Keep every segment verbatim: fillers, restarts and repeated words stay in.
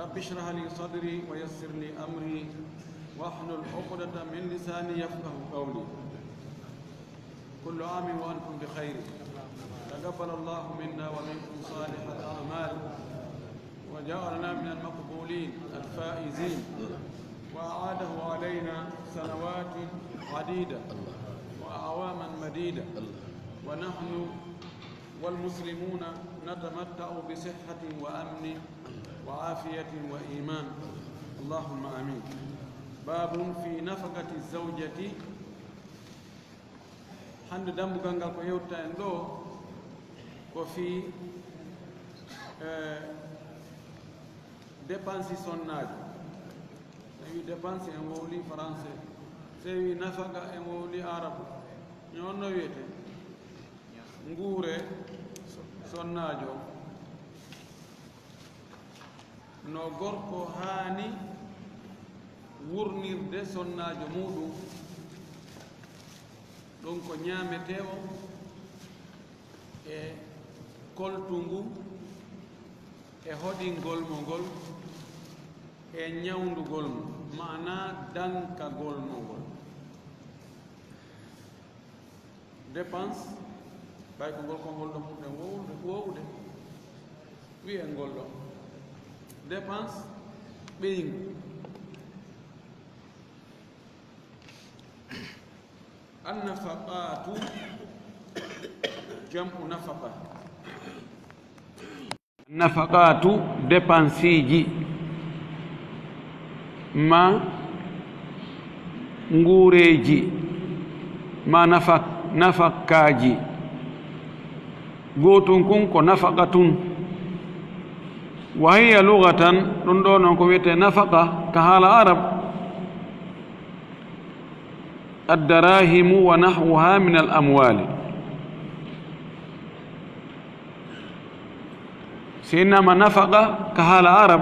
رب اشرح لي صدري ويسر لي أمري واحلل عقدة من لساني يفقه قولي. كل عام وأنتم بخير. تقبل الله منا ومنكم صالح الأعمال وجعلنا من المقبولين الفائزين، وأعاده علينا سنوات عديدة وأعواما مديدة، ونحن والمسلمون نتمتع بصحة وأمن وعافية وإيمان. اللهم آمين. باب في نفقة الزوجة. Hannde dambugal ngal ko yewta en ɗo ko fii, eh, dépense sonnaajo. So wi dépense en wowli français, so wi nafaka en wowli arabu. Mi on no wiyete? Nguure sonnaajo. No gorko haani wurnirde sonnaajo muuɗum, ɗum ko ñaametee o e koltungu e hoɗingol mo ngol e ñawndugol mo, maanaa dankagol mo ngol. Dépense, ɓay ko ngol konngol ɗo muɗen wowlude, wowude. Wiyen ngol ɗo. Dépense, ɓeyngu. Annafaqatu, jam'u nafaqa. Nafaqatu, dépenseeji, ma nguureeji, ma nafa-, nafakkaaji. Gootun kun ko nafaqatun. Wa hiya lugatan, ɗun ɗoo non ko wi'etee nafaqa ka haala Arab, addarahimu wa nahwuha min al amwali. Si innama nafaqa ka haala Arab,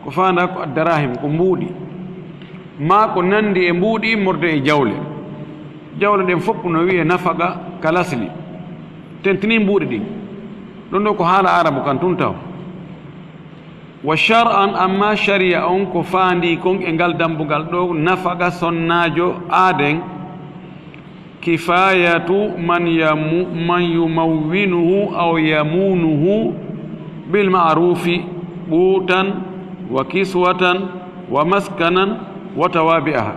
ko faandaa ko addarahim, ko mbuuɗi, maa ko nanndi e mbuuɗi immorde e jawle. Jawle ɗen fof no wi'ee nafaqa ka lasli, tentinii mbuuɗi ɗin. Ɗun ɗoo ko haala Arabu kan tun taw. Wa shar'an, amma shari'a on ko faandii kon e ngal dambugal ɗoo, nafaqa sonnaajo aaden, kifayatu man yamu-, man yumawwinuhu aw yamunuhu bil ma'rufi, qutan wa kiswatan wa maskanan wa tawabi'aha.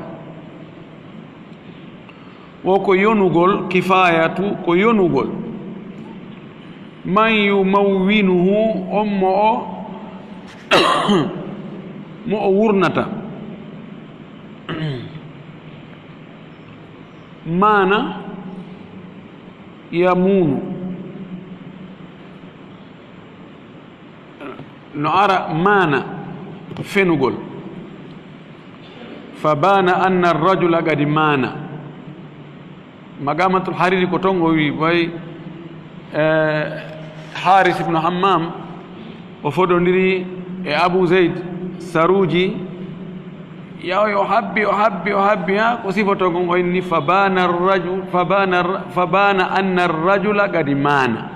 Wo ko yonugol, kifayatu ko yonugol. Man yumawwinuhu, on mo o, mo o wurnata. Maana yamunu. No ara maana fenugol. Fa bana anna rajula qad mana. Maqamatul Hariri ko ton o wi, way, eh, Haris ibn Hammam, o fodondiri e Abu Zaid Saruji, yawi o habbi, o habbi, o habbi, ha ko sifoto kon o inni, fa bana raju-, fa bana, fa bana anna rajula qad mana.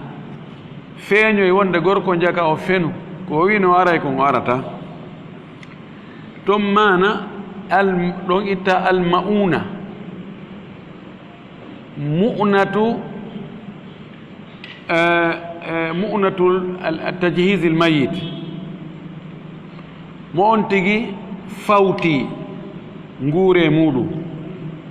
Feeñoy wonde gorko jaka o fenu, ko o wino aray kon o arata. Ton maana al-, ɗon itta al-ma'una. Mu'natu, eh, eh, mu'natul al-, at-tajhizil mayyit. Mo on tigi fawti nguure muuɗum.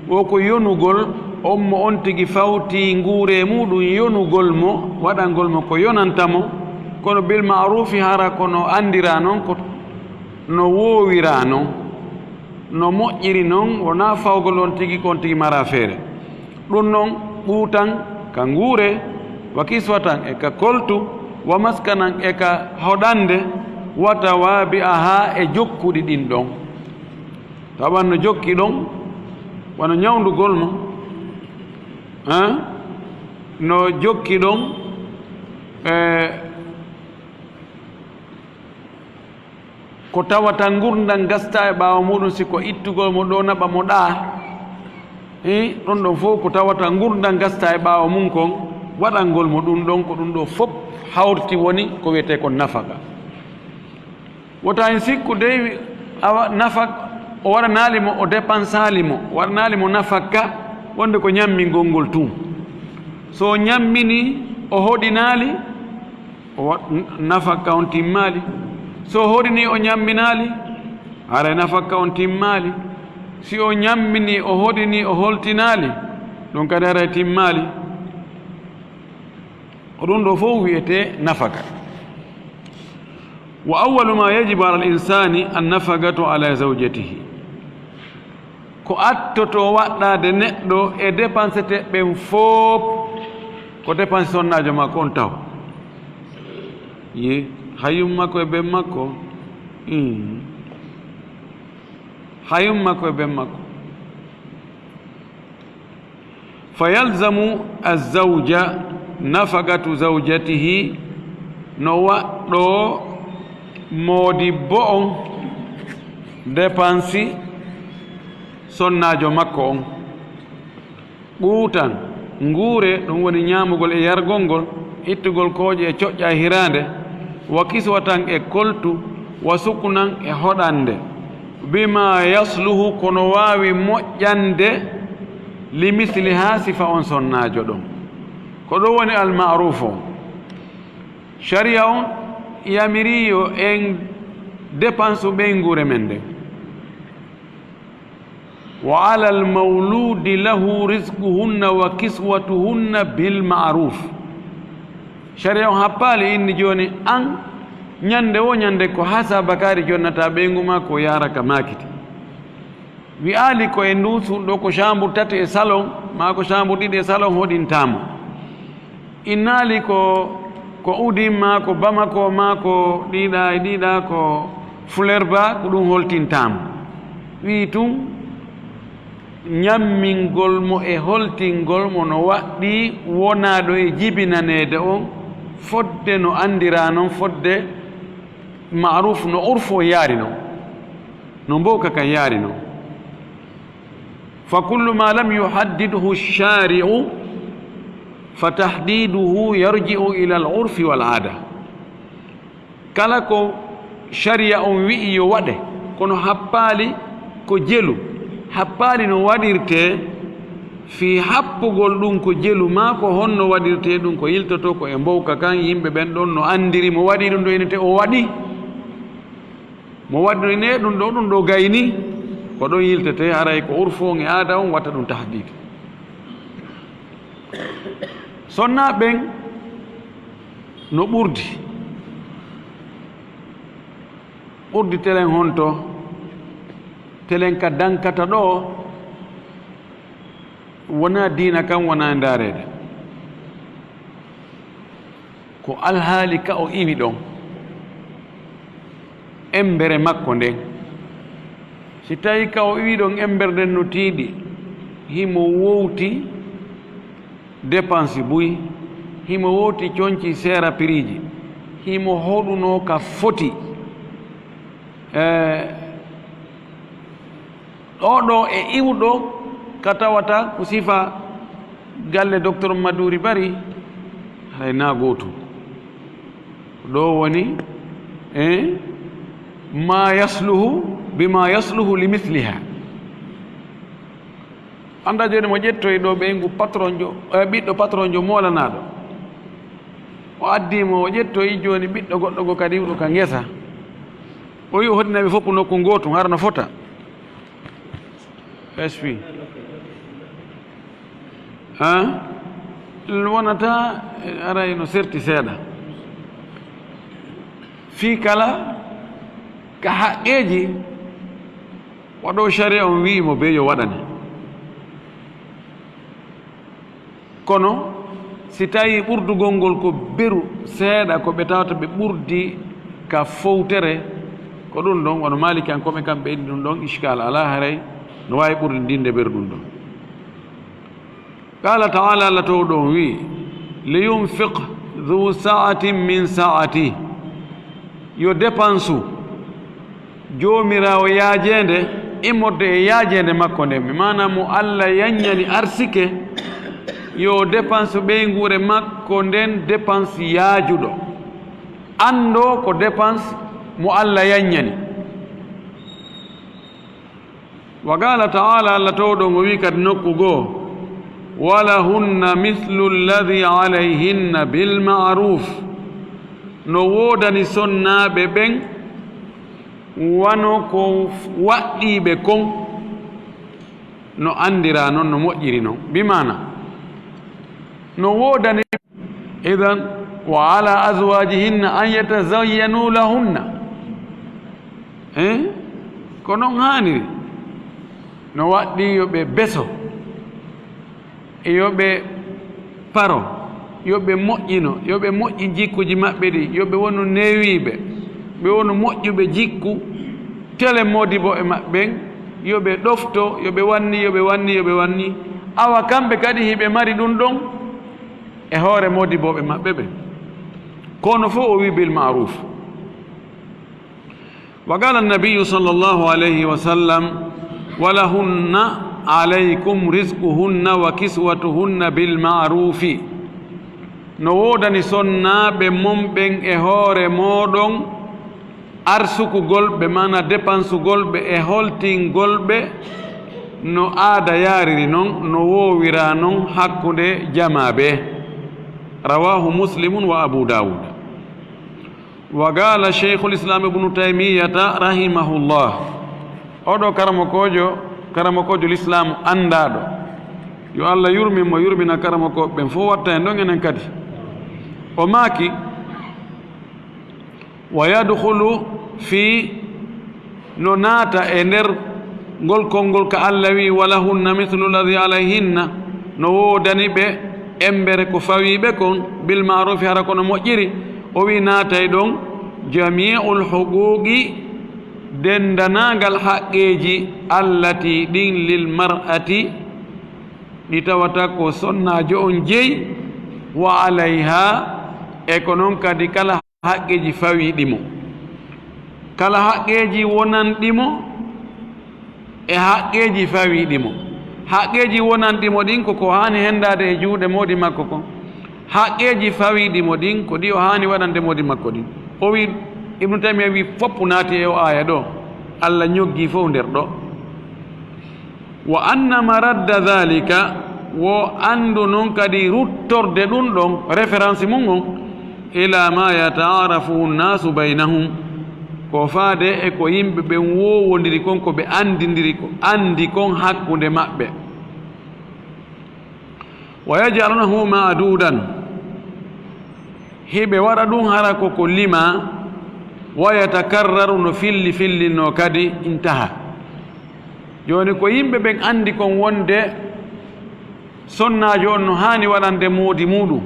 Wo ko yonugol on mo on tigi fawti nguure muuɗum, yonugol mo, waɗangol mo ko yonanta mo, kono bil ma'rufi, hara ko no anndira non, ko no woowira non, no moƴƴiri non, wonaa fawgol on tigi ko on tigi mara feere. Ɗum non, qutan ka nguure, wa kiswatan e ka koltu, wa maskanan e ka hoɗande, wa tawabi'aha e jokkuɗi ɗin ɗon. Tawan no jokki ɗon, wano ñawndugol mo, hein? No jokki ɗon, e ko tawata ngurndan gasta e ɓaawo muuɗum, si ko ittugol mo ɗo naɓa mo ɗaa, eh, ɗon ɗon fof ko tawata ngurndan gasta e ɓaawo mum kon, waɗangol mo ɗum ɗon, ko ɗum ɗo fof hawriti woni ko wiyetee kon nafaka. Wota en sikku dey, awa nafa, o waɗanaali mo, o dépensaali mo, o waɗanaali mo nafaka, wonde ko ñammingol ngol tun. So o ñammini, o hoɗinaali, o wa-, nafaka on timmaali. So o hoɗini, o ñamminaali, haray nafaka on timmaali. Si o ñammini, o hoɗini, o holtinaali, ɗum kadi haray timmaali. Ko ɗum ɗo fof wiyetee nafaka. Wa awwalu ma yajibu ala al insani an nafaqatu ala zawjatihi. Ko attoto waɗɗaade neɗɗo e dépensete ɓen fof, ko dépense sonnaajo makko on taw. Yi, hayum makko e ben makko. Hmm. Hayum makko e ben makko. Fa yalzamu azzawja nafaqatu zawjatihi, no waɗɗo moodibbo on dépense sonnaajo makko on. Ɓuutan, nguure, ɗum woni ñaamugol e yargol ngol, ittugol kooƴe e coƴƴa hiraande, wa kiswatan e koltu, wa suknan e hoɗande, bima yasluhu, kono waawi moƴƴande, li misliha, sifa on sonnaajo ɗon. Ko ɗum woni al ma'ruf on. Sharia on yamiri yo en dépense ɓeynguure men nden. Wa alal mawludi lahu rizquhunna wa kiswatuhunna bil ma'ruf. Sharia on happaali, inni jooni an, ñande wo ñande ko hasa bakari jonnata ɓeyngu ma, ko yaara ka maakiti. Wi'aali ko e ndu suudu ɗo ko chambre tati e salon, maa ko chambre ɗiɗi e salon hoɗintaa mo. Innaali ko, ko Udin maa ko Bamako maa ko ɗiɗa e ɗiɗa ko Flerba, ko ɗum holtintaa mo. Wi'i tun, ñammingol mo e holtingol mo no waɗɗii wonaaɗo e jibinaneede on fodde no anndiraa non, fodde ma'ruf no urfu on yaari non, no mbowka kan yaari non. Fa kullu ma lam yuhaddidhu shari'u fa tahdiduhu yarji'u ila al-urfi wal aada. Kala ko sharia on wi'i yo waɗe, kono happaali ko jelu, happaali no waɗirtee, fii happugol ɗum ko jelu, maa ko honno waɗirtee ɗum, ko yiltotoo ko e mbowka kan, yimɓe ɓen ɗon no anndiri mo waɗi ɗum ɗo, ene te o waɗi. Mo waɗi ne ɗum ɗo, ɗum ɗo gayni, ko ɗon yiltetee, haray ko urfu on e aada on watta ɗum tahdid. Sonnaa ɓen no ɓurdi. Ɓurdi telen honto? Telen ka dankata ɗo, wonaa diina kan, wonaa ndaareede. Ko alhaali ka o iwi ɗon, embere makko nden. Si tawii ka o iwi ɗon, embere nden no tiiɗi, himo wowti dépense buy, himo wowti conci seera piriiji, himo hoɗunoo ka foti. Eh, Ɗoo ɗoo e iwɗo ka tawata ko sifa galle Docteur Maduri Bari, haray naa gootum. Ɗoo woni, eh, ma yasluhu, bima yasluhu li misliha. Anndaa jooni mo ƴettoyi ɗoo ɓeyngu patronjo, eh, ɓiɗɗo patronjo moolanaaɗo. O addii mo, o ƴettoyi jooni ɓiɗɗo goɗɗo goo kadi iwɗo ka ngesa. O wi'i o hoddina ɓe fof nokku ngootum, hara no fota. S P. Ha? Wonata, eh, aray no serti seeɗa. Fii kala ka haqqeeji, waɗo sharia on wi'i mo bee yo waɗane. Kono si tawii ɓurdugol ngol ko beru seeɗa, ko ɓe tawata ɓe ɓurdi ka fowtere, ko ɗum ɗon, wano Maalikiyankooɓe kam ɓe yiɗi ɗum ɗon, ishkaal alaa, haray no waawi ɓurdi ndin nde beru ɗum ɗon. Qaala ta'aala, Alla Toowɗo on wi'i, "Liyunfiq dhu sa'atin min sa'atih." Yo dépense Joomiraawo yaajeende immorde e yaajeende makko nden, mi maanaa mo Alla yanñani arsike, yo dépense ɓeynguure makko nden dépense yaajuɗo. Anndoo ko dépense mo Allah yaññani. Wa qala taala, Allah towɗo ngo wi kadi nokku goo, walahunna mithlu alladhi alayhinna bil ma'ruf. No woodani sonnaaɓe ɓen wano ko waɗɗiiɓe kon, no anndira non, no moƴƴiri non. Bi maana, no woodani, idan, wa ala azwajihinna an yatazayyanu lahunna. Eh? Ko non haaniri. No waɗɗi yo ɓe beso, yo ɓe paro, yo ɓe moƴƴino, yo ɓe moƴƴi jikkuji maɓɓe ɗi, yo ɓe wonu newiiɓe, ɓe wonu moƴƴuɓe jikku, tele moodibo e maɓɓe ɓen, yo ɓe ɗofto, yo ɓe wanni, yo ɓe wanni, yo ɓe wanni. Awa kamɓe kadi hiɓe mari ɗum ɗon e hoore moodibooɓe maɓɓe ɓen. Kono fof o wi bil ma'ruf. Wa qala an-nabiyyu sallallahu alayhi wa sallam, walahunna alaykum rizquhunna wa kiswatuhunna bil ma'rufi. No woodani sonnaaɓe mon ɓen e hoore mooɗon arsukugol ɓe, maana depansugol ɓe e holtingol ɓe no aada yaariri non, no woowira non hakkunde jamaa ɓe. Rawahu Muslimun wa Abu Dawud. Wa qala Shaykhul Islam Ibnu Taymiyata rahimahullah. Oɗo karamokoojo, karamokoojo Lislaamu anndaaɗo. Yo Allah yurmin mo, yurmina karamokooɓe ɓen fof, watta en ɗon enen kadi. O maaki, wa yadkhulu fi, no naata e nder ngol konngol ka Allah wi, walahunna mithlu alladhi alayhinna, no woodani ɓe embere ko fawii ɓe kon, bil ma'rufi, hara ko no moƴƴiri. O wi naatay ɗon jami'ul huquqi, denndanangal haqqeeji, allati, ɗin, lil mar'ati, ɗi tawata ko sonnaajo on jeyi, wa alayha, e ko non kadi kala haqqeeji fawiiɗi mo. Kala haqqeeji wonanɗi mo e haqqeeji fawiiɗi mo. Haqqeeji wonanɗi mo ɗin ko ko haani henndaade e juuɗe moodi makko kon. Haqqeeji fawiiɗi mo ɗin ko ɗi o haani waɗande moodi makko ɗin. O wi, Ibnu Taymiya wi, foppu naati e o aaya ɗo. Allah ñoggi fof nder ɗo. Wa anna maradda dhalika, wo anndu non kadi ruttorde ɗum ɗon, référence mum on, ila ma yataarafu nnaasu baynahum, ko faade e ko yimɓe ɓen woowondiri kon, ko ɓe anndindiri ko, anndi kon hakkunde maɓɓe. Wa yaj'alunahu ma'dudan, hiɓe waɗa ɗum hara ko ko lima, wa yatakarraru, no filli fillinno kadi, intaha. Jooni ko yimɓe ɓen anndi kon wonde sonnaajo on no haani waɗande moodi muuɗum,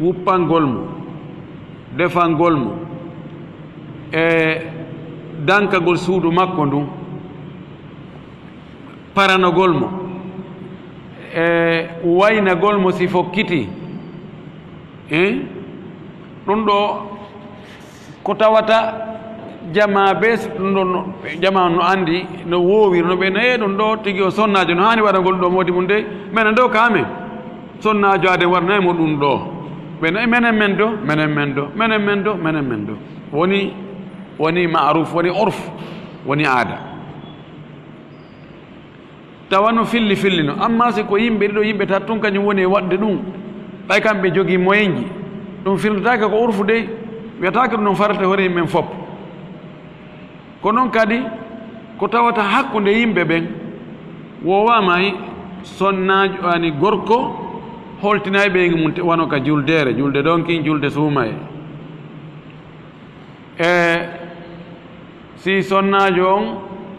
wuppangol mo, defangol mo, e dankagol suudu makko ndun, paranogol mo, e waynagol mo si fokkitii. Eh? Ɗum ɗo ko tawata jamaa be s-, ɗum ɗo no, jamaa no anndi, no woowiri, no ɓe, no, "Eh, ɗum ɗo tigi o sonnaajo, no haani waɗangol ɗo moodi mum de, menen ɗo ka amen. Sonnaajo aden waɗanay mo ɗum ɗo." Ɓe no, "Eh, menen men do, menen men do, menen men do, menen men do." Woni, woni ma'ruf, woni urf, woni aada. Tawa no filli filli no. Amma si ko yimɓe ɗiɗo, yimɓe tato tun kañum woni e waɗde ɗum, ɓay kamɓe jogii moyenji, ɗum firndataake ko urfu dey, wiyataake ɗum noon farata hoore yimɓe ɓen fof. Ko noon kadi ko tawata hakkunde yimɓe ɓen, woowaama e sonnaajo, ani gorko, holtinay ɓeyngu mum, te wano ka juldeere, julde donkin, julde suumaye. E si sonnaajo on,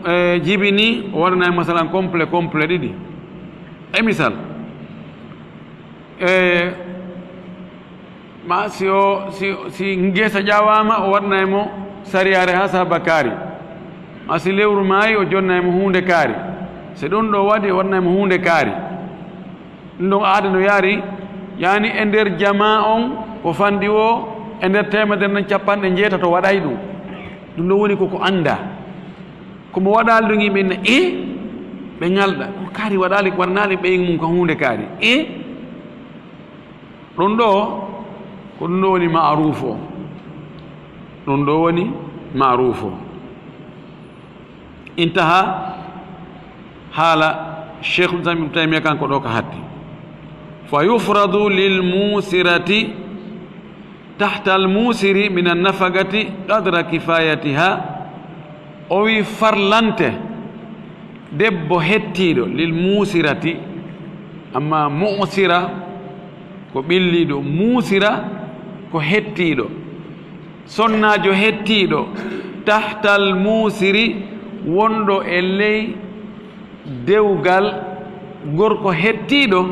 e, jibini, o waɗanay masalan complet, complet ɗiɗi. E misal, e, ma si o, si, si ngesa ƴawaama, o waɗanay mo sariyaare hasaba kaari. Ma si lewru maayi, o jonnay mo huunde kaari. Si ɗum ɗo waɗi, o waɗanay mo huunde kaari. Ɗum ɗon aada no yaari, yaani e nder jamaa on ko fanɗi o, e nder teemedere nden capanɗe njeetato waɗay ɗum. Ɗum ɗon woni ko ko anndaa. Ko mo waɗaali ɗum yimɓe ne, e ɓe ŋalɗa. Ko kaari waɗaali, waɗanaali ɓeyngu mum ko huunde kaari. E ɗum ɗo, ko ɗum ɗo woni ma'ruuf o. Ɗum ɗo woni Maaruufu. Intaha haala Cheikhul Islam Ibn Taymiya kanko ɗo ka hatti. Fa yufradu lil musirati tahta al musiri min an nafaqati qadra kifayatiha. O wi farlante debbo hettiiɗo lil musirati, amma musira ko ɓilliiɗo, musira ko hettiiɗo. Sonnaajo hettiiɗo tahtal muusiri, wonɗo e ley dewgal gorko hettiiɗo,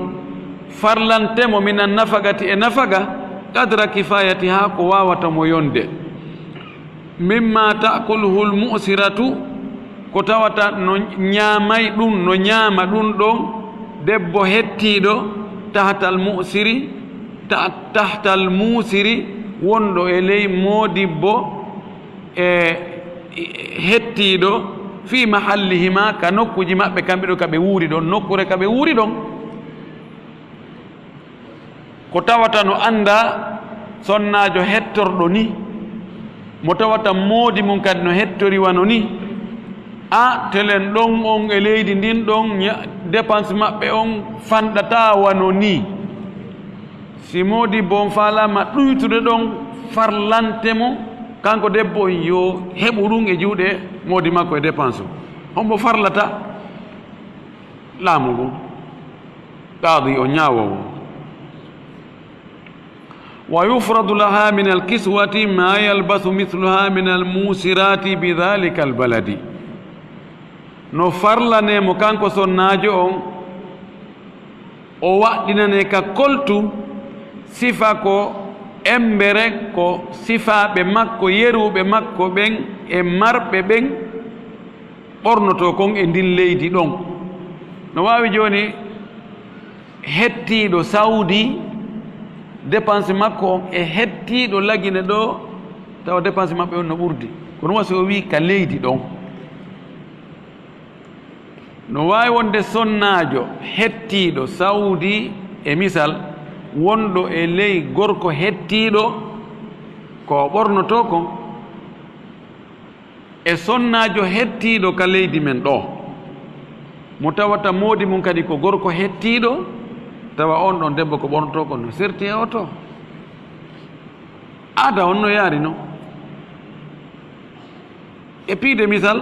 farlante mo minan nafaqati e nafaqa, qadra kifayati, haa ko waawata mo yonde. Mimma ta'kuluhul mu'siratu, ko tawata no ñaamay ɗum, no ñaama ɗum ɗon debbo hettiiɗo, tahtal mu'siri, ta-, tahtal muusiri, wonɗo e ley moodibbo e hettiiɗo, fii mahallihima, ka nokkuuji maɓɓe kamɓe ɗo ka ɓe wuuri ɗon, nokkuure ka ɓe wuuri ɗon. Ko tawata no anndaa sonnaajo hettorɗo ni, mo tawata moodi mum kadi no hettori wano ni, a telen ɗon on e leydi ndin ɗon, ña-, dépense maɓɓe on fanɗataa wano ni. Si moodibbo on faalaama ɗuytude ɗon, farlante mo, kanko debbo on, yo heɓu ɗum e juuɗe moodi makko e dépense o. Hombo farlata? Laamu ngun. Qaadi o, ñaawoowo. Wa yufradu laha min alkiswati ma yalbasu mithluha min almusirati bi dhalika albaladi. No farlane mo kanko sonnaajo on, o waɗɗinane ka koltu sifa ko embere ko sifaaɓe makko, yeruuɓe makko ɓen e marɓe ɓen ɓornotoo kon e ndin leydi ɗon. No waawi jooni hettiiɗo Saudi, dépense makko on e hettiiɗo Lagine ɗo, tawa dépense maɓɓe on no ɓurdi. Kono wasi o wii ka leydi ɗon. No waawi wonde sonnaajo hettiiɗo Saudi, e misal, wonɗo e ley gorko hettiiɗo ko o ɓornotoo kon, e sonnaajo hettiiɗo ka leydi men ɗo, mo tawata moodi mum kadi ko gorko hettiiɗo, tawa on ɗon debbo ko ɓornotoo kon no serti e oto. Aada on no yaari non. E piide misal,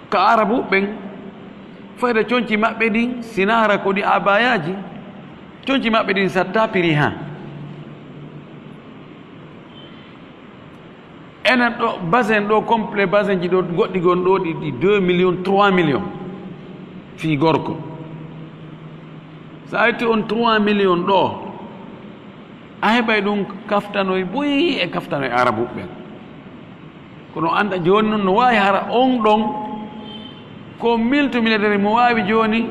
ka Arabu ɓen, fayda conci maɓɓe ɗin, sinaara ko ɗi abayaaji, conci maɓɓe ɗin satta piri han. Enen ɗo, basin ɗo, complet basin ji ɗo, goɗɗi gon ɗo, ɗi, ɗi deux millions, trois millions. Fii gorko. Sa a itti on trois millions ɗo, a heɓay ɗum kaftanoy buy e kaftanoy Arabu ɓen. Kono annda jooni non no waawi hara on ɗon ko multimillénaire mo waawi jooni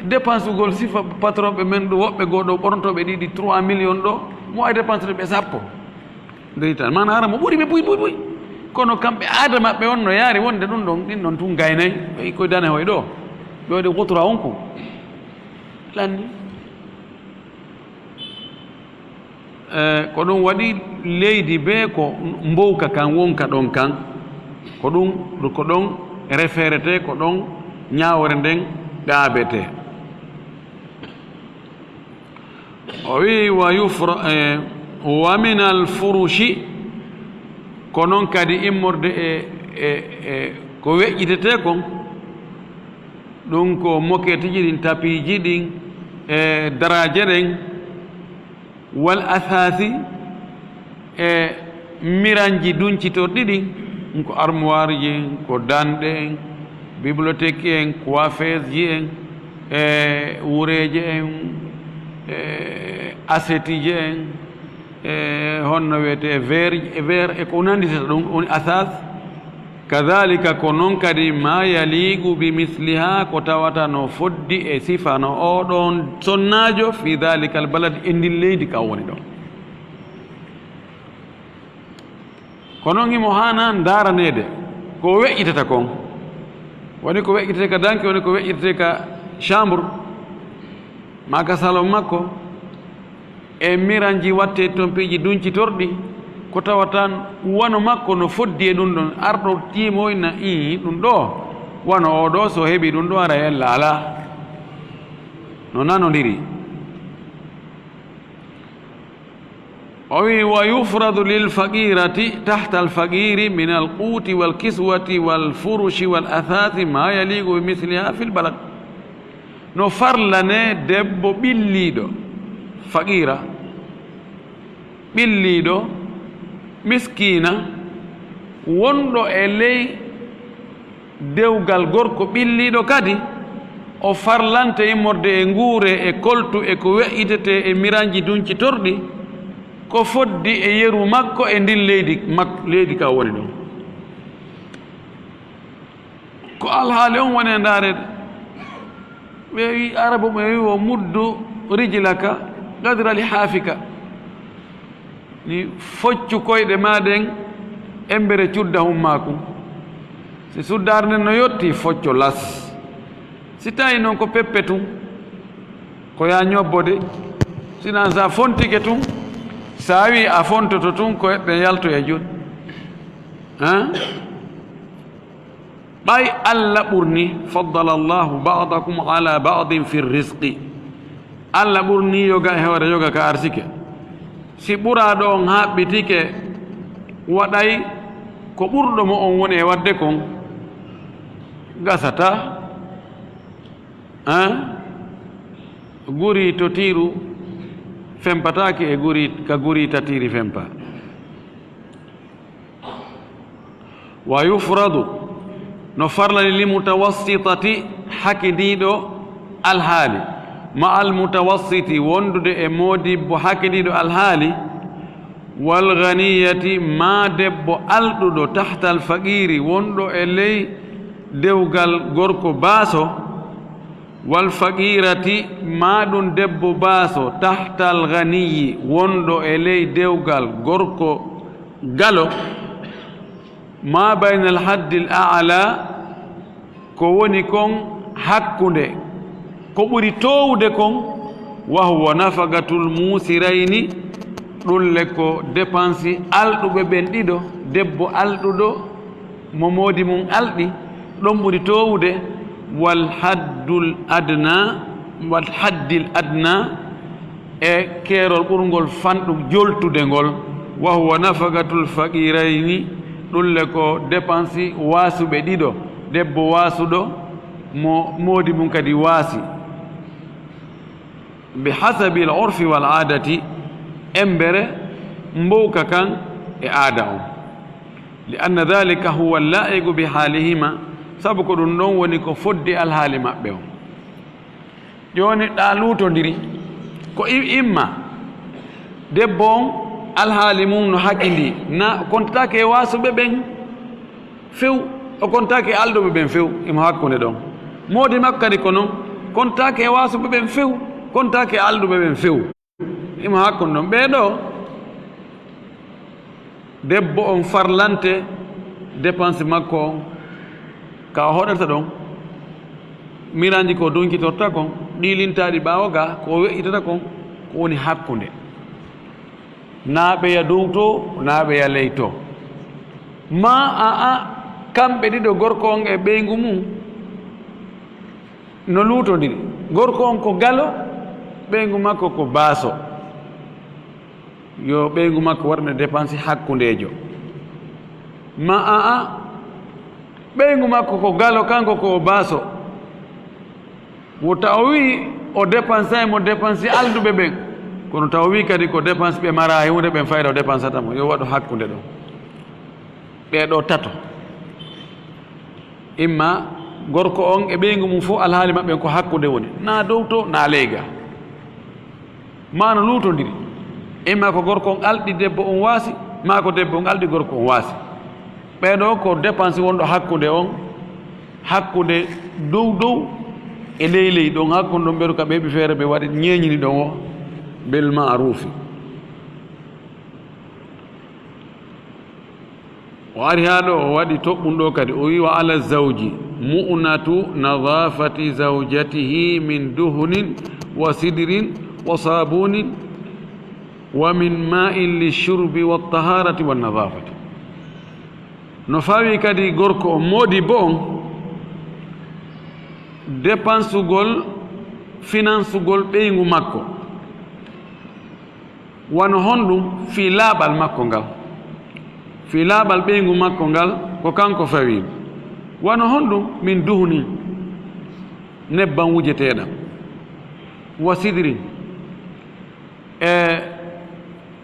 dépensugol sifa patron ɓe men ɗo, woɓɓe goo ɗo ɓornotooɓe ɗiɗi trois millions ɗo, mo waawi dépensde ɓe sappo. Ndeytan, maana hara mo ɓuri ɓe buy, buy, buy. Kono kamɓe aada maɓɓe on no yaari wonde ɗum ɗon, ɗin ɗon tun gaynay, ɓe koye dane hoy ɗo. Ɓe waɗi kutura on ko. Lanni. Eh, ko ɗum waɗi leydi bee ko mbowka kan wonka ɗon kan. Ko ɗum, ko ɗon référete, ko ɗon ñaawre nden ɗaabete. O wi, wa yufra-, eh, wa minal furushi, ko non kadi immorde e, e, e ko weƴƴitetee kon, ɗum ko moquette ji ɗin, tapis ji ɗin, e daraaje ɗen, wal athasi, e miranji duncitorɗi ɗin, ko armoire ji en, ko danɗe en, bibliothèque en, coiffeuse ji en, e wureeje en, e assiette ji en, e honno wiyetee, verre, verre e ko nannditata ɗum, woni athas. Kadhalika, ko non kadi, ma yaliqu bi misliha, ko tawata no foddi e sifa no oɗon sonnaajo, fi dhalika al balad, e ndin leydi ka woni ɗon. Ko non himo haana ndaaraneede ko weƴƴitata kon. Woni ko weƴƴitete ka danki, woni ko weƴƴitete ka chambre, maa ka salon makko, e miranji watte ton piiji duncitorɗi, Ko tawa tan wano makko no foddi e ɗum ɗon, arɗo tiimoyna ii ɗum ɗo, wano oo ɗo, so heɓi ɗum ɗo, ara ella alaa. No nanondiri. O wi, "Wa yufradu lil faqirati tahta al faqiri min al quti wal kiswati wal furushi wal athasi ma yaliqu bi misliha fil balad." No farlane debbo ɓilliiɗo, faqira, ɓilliiɗo, miskiina, wonɗo e ley dewgal gorko ɓilliiɗo kadi, o farlante immorde e nguure e koltu e ko weƴƴitetee e miranji duncitorɗi, ko foddi e yeru makko e ndin leydi mak-, leydi ka o woni ɗon. Ko alhaali on woni e ndaareede. Ɓe wi, Arabu ɓe wi, "Wo muddu rijlaka qadra lihafika." Ni foccu koyɗe maa ɗen embere cudda hummaakun. Si suddaare nden no yotti, focco las. Si tawi non ko peppe tun, ko yaa ñobbode. Sinan sa fontike tun, sa wi a fontoto tun, koyɗe ɗen yaltu e jun. Hein? Ɓay Alla ɓurni, "Faddala Allahu ba'dakum ala ba'din fi rizqi." Alla ɓurni yoga e hoore yoga ka arsike. Si ɓuraaɗo on haɓɓitike, waɗay ko ɓurɗo mo on woni e waɗde kon, gasata, hein? Guri to tiiru fempataake e guri, ka guri ta tiiri fempa. Wa yufradu, no farlani li mutawassitati, hakindiiɗo alhaali, ma al mutawassiti, wondude e moodibbo hakindiiɗo alhaali, wal ghaniyati, ma debbo alɗuɗo, tahtal faqiri, wonɗo e ley dewgal gorko baaso, wal faqirati, ma ɗum debbo baaso, tahtal ghaniyi, wonɗo e ley dewgal gorko galo, ma baynal haddil a'la, ko woni kon hakkunde, ko ɓuri toowude kon, wa huwa nafaqatul musirayni, ɗum le ko dépense alɗuɓe ɓen ɗiɗo, debbo alɗuɗo mo moodi mum alɗi, ɗon ɓuri toowude, wal haddul adna, wal haddil adna, e keerol ɓurngol fanɗu joltude ngol, wa huwa nafaqatul faqirayni, ɗum le ko dépense waasuɓe ɗiɗo, debbo waasuɗo mo moodi mum kadi waasi. Bi hasabil urfi wal aadati, embere mbowka kan e aada on. Li anna dhalika huwa laa'iqu bi haalihima, sabu ko ɗum ɗon woni ko foddi alhaali maɓɓe on. Jooni ɗa luutondiri, ko i-, imma debbo on alhaali mum no haqqindi, na kontataake e waasuɓe ɓen few, o kontaake e alɗuɓe ɓen few, imo hakkunde ɗon. Moodi makko kadi ko non, kontaake e waasuɓe ɓen few, kontaake e alɗuɓe ɓen few, imo hakkunde ɗon. Ɓee ɗoo, debbo on farlante dépense makko on, ka o hoɗata ɗon, miranji ko duncitorta kon, ɗi lintaaɗi ɓaawo ga, ko o weƴƴitata kon, ko woni hakkunde. Naa ɓeya dow to, naa ɓeya ley to. Ma a, a, kamɓe ɗiɗo, gorko on e ɓeyngu mum, no luutondiri. Gorko on ko galo, ɓeyngu makko ko baaso. Yo ɓeyngu makko waɗane dépense hakkundeejo. Ma a, a, ɓeyngu makko ko galo, kanko ko o baaso. Wota o wi o dépensay mo dépense alɗuɓe ɓen. Kono taw o wi kadi ko dépense ɓe maraa e huunde ɓen fayda o dépensata mo. Yo waɗu hakkunde ɗon. Ɓee ɗoo tato. Imma gorko on e ɓeyngu mum fof alhaali maɓɓe ko hakkunde woni. Naa dow to, naa ley ga. Maa no luutondiri. Imma ko gorko on alɗi debbo on waasi, maa ko debbo on alɗi gorko on waasi. Ɓee ɗoo ko dépense wonɗo hakkunde on, hakkunde dow dow e ley ley ɗon, hakkunde ɗon mbeɗu ka ɓe heɓi feere ɓe waɗi ñeeñini ɗon o bil ma'rufi. O ari haa ɗo, o waɗi toɓɓum ɗo kadi, o wi, "Wa ala zawji mu'natu nadafati zawjatihi min duhunin wa sidrin wa sabunin." Wa min ma'in li shurbi wa taharati wa nadhafati. No fawi kadi gorko on, moodi bo on, depansugol, finansugol ɓeyngu makko. Wano honɗum? Fii laaɓal makko ngal. Fii laaɓal ɓeyngu makko ngal, ko kanko fawi. Wano honɗum? Min duhnin, nebban wujeteeɗan. Wa sidrin, e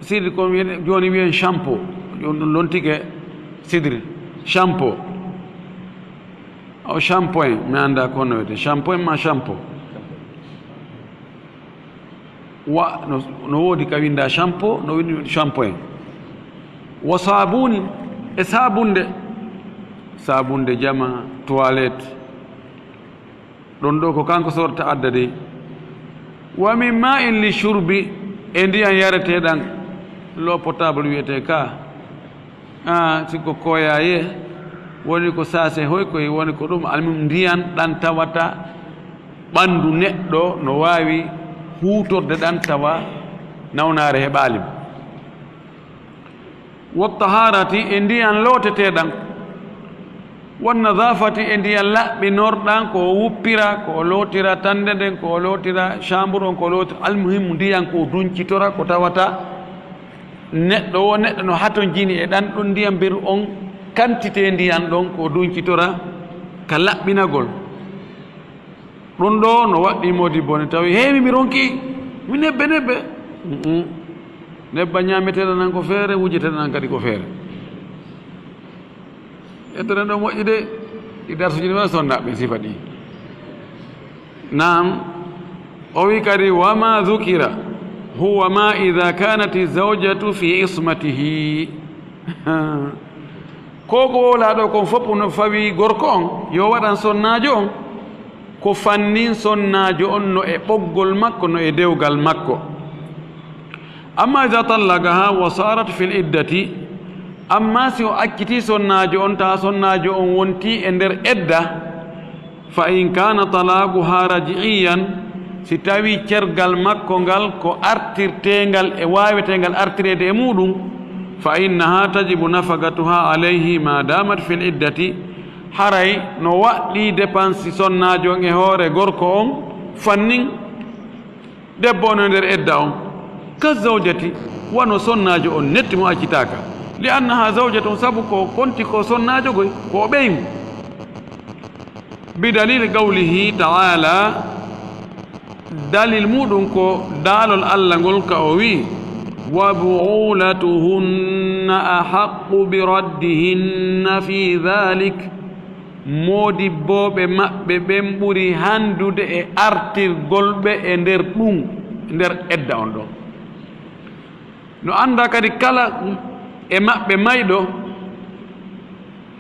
sidri ko wiyen, jooni wiyen shampoo. Jooni ɗum lontike sidri. Shampoo. O shampoo en, mi anndaa ko honno wiyetee. Shampoo en maa shampoo. Wa, no, no woodi ka winndaa shampoo, no winndi shampoo en. Wa saabuni, e saabunde. Saabunde jama, toilette. Ɗon ɗoo ko kanko sorta adda dey. Wa min ma'in li shurbi, e ndiyan yareteeɗan, l'eau potable wiyetee ka. Ah, si ko koyaaye, woni ko saase hoy koy, woni ko ɗum, almum ndiyan ɗan tawata ɓanndu neɗɗo no waawi huutorde ɗan tawa nawnaare heɓaali mo. Wa taharati, e ndiyan looteteeɗan. Wa nadhafati, e ndiyan laɓɓinorɗan, ko o wuppira, ko o lootira tannde nden, ko o lootira chambre on, ko o lootira, almuhimmu ndiyan ko o dunkitora, ko tawata neɗɗo o neɗɗo no hatonjini e ɗan ɗon ndiyan, beru on quantité ndiyan ɗon ko o dunkitora ka laɓɓinagol. Ɗum ɗoo no waɗɗii moodibbo ne tawi, "Hey, mi, mi ronki, mi nebbe, nebbe." Mm-mm. Nebba ñaameteeɗa nan ko feere, wujeteeɗa nan kadi ko feere. Ƴetteren ɗo moƴƴi de, ɗi darsuji ɗi waɗa sonnaaɓe sifa ɗi. Naam, o wi kadi, "Wa ma dhukira huwa ma idha kanati zawjatu fi ismatihi." Ko ko wowlaa ɗoo kon fof no fawi gorko on, yo waɗan sonnaajo on, ko fannin sonnaajo on no e ɓoggol makko, no e dewgal makko. Amma idha tallaqaha wa sarat fil iddati, amma si o accitii sonnaajo on, taa sonnaajo on wontii e nder edda, fa in kana talaquha raj'iyan, si tawii cergal makko ngal ko artirteengal e waaweteengal artireede e muuɗum, fa innaha tajibu nafaqatuha alayhi ma damat fil iddati, haray no waɗɗii depansi sonnaajo on e hoore gorko on fannin debbo on e nder edda on. Ka zawjati, wano sonnaajo on netti mo accitaaka, li annaha zawjatun, sabu ko konti ko sonnaajo goy, ko o ɓeyngu. Bi dalili qawlihi ta'ala, dalil muuɗum ko daalol Alla ngol ka o wi'i, "Wa bu'ulatuhunna ahaqqu bi raddihinna fi dhalik." Moodibbooɓe maɓɓe ɓen ɓuri handude e artirgol ɓe e nder ɗum, nder edda on ɗon. No anndaa kadi kala e maɓɓe mayɗo,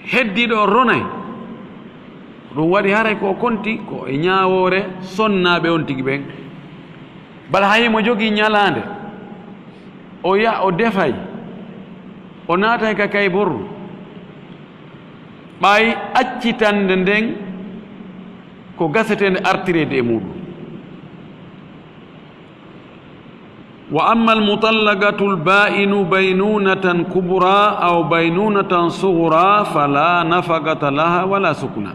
heddiiɗo on ronay. Ɗum waɗi haray ko o konti ko e ñaawoore sonnaaɓe on tigi ɓen. Bala hay mo jogii ñalaande, o ya o defay, o naatay ka kay borru, ɓay accitande nden ko gaseteende artireede e muuɗum. Wa amma al-mutallaqatu al-ba'inu baynunatan kubra aw baynunatan sughra fala nafaqata laha wala sukna.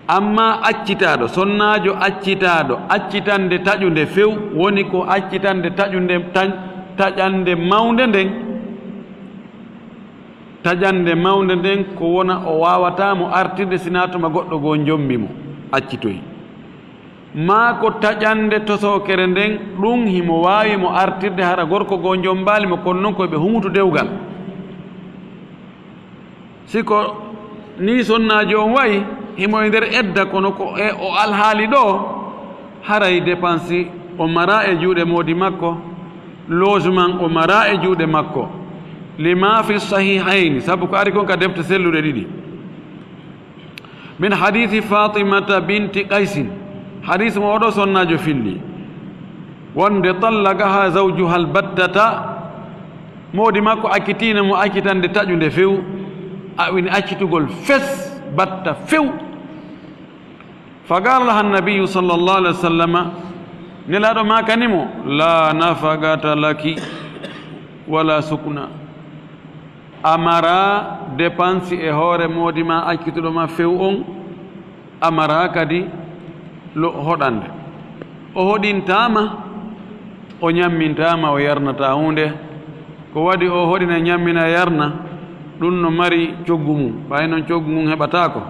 Amma accitaaɗo, sonnaajo accitaaɗo, accitande taƴunde few, woni ko accitande taƴunde, tañ-, taƴande mawnde nden, taƴande mawnde nden ko wona o waawataa mo artirde, sinaa tuma goɗɗo goo jombi mo, accitoyi. Maa ko taƴande tosookere nden, ɗum himo waawi mo artirde, hara gorko goo jombaali mo, kono non ko ɓe humutu dewgal. Si ko nii sonnaajo on wa'i, himo e nder edda, kono ko e o alhaali ɗoo, haray depansi o maraa e juuɗe moodi makko, logement o maraa e juuɗe makko. Lima fi sahihayni, sabu ko ari kon ka defte selluɗe ɗiɗi. Min hadiisi Faatimata binti Qaysin, hadiis mo oɗo sonnaajo filli, wonde tallaqaha zawjuha albattata, moodi makko accitiino mo accitande taƴunde few, a wini accitugol fes, batta few. Fa qaala laha annabiyyu sallallahu alayhi wa sallama, Nelaaɗo maakani mo, "La nafaqata laki wala sukna." A maraa dépense e hoore moodi ma accituɗo ma few on, a maraa kadi lo-, hoɗande. O hoɗintaa ma, o ñammintaa ma, o yarnataa huunde. Ko waɗi o hoɗina, ñammina, yarna, ɗum no mari coggu mum. Ɓay noon coggu ngun heɓataako,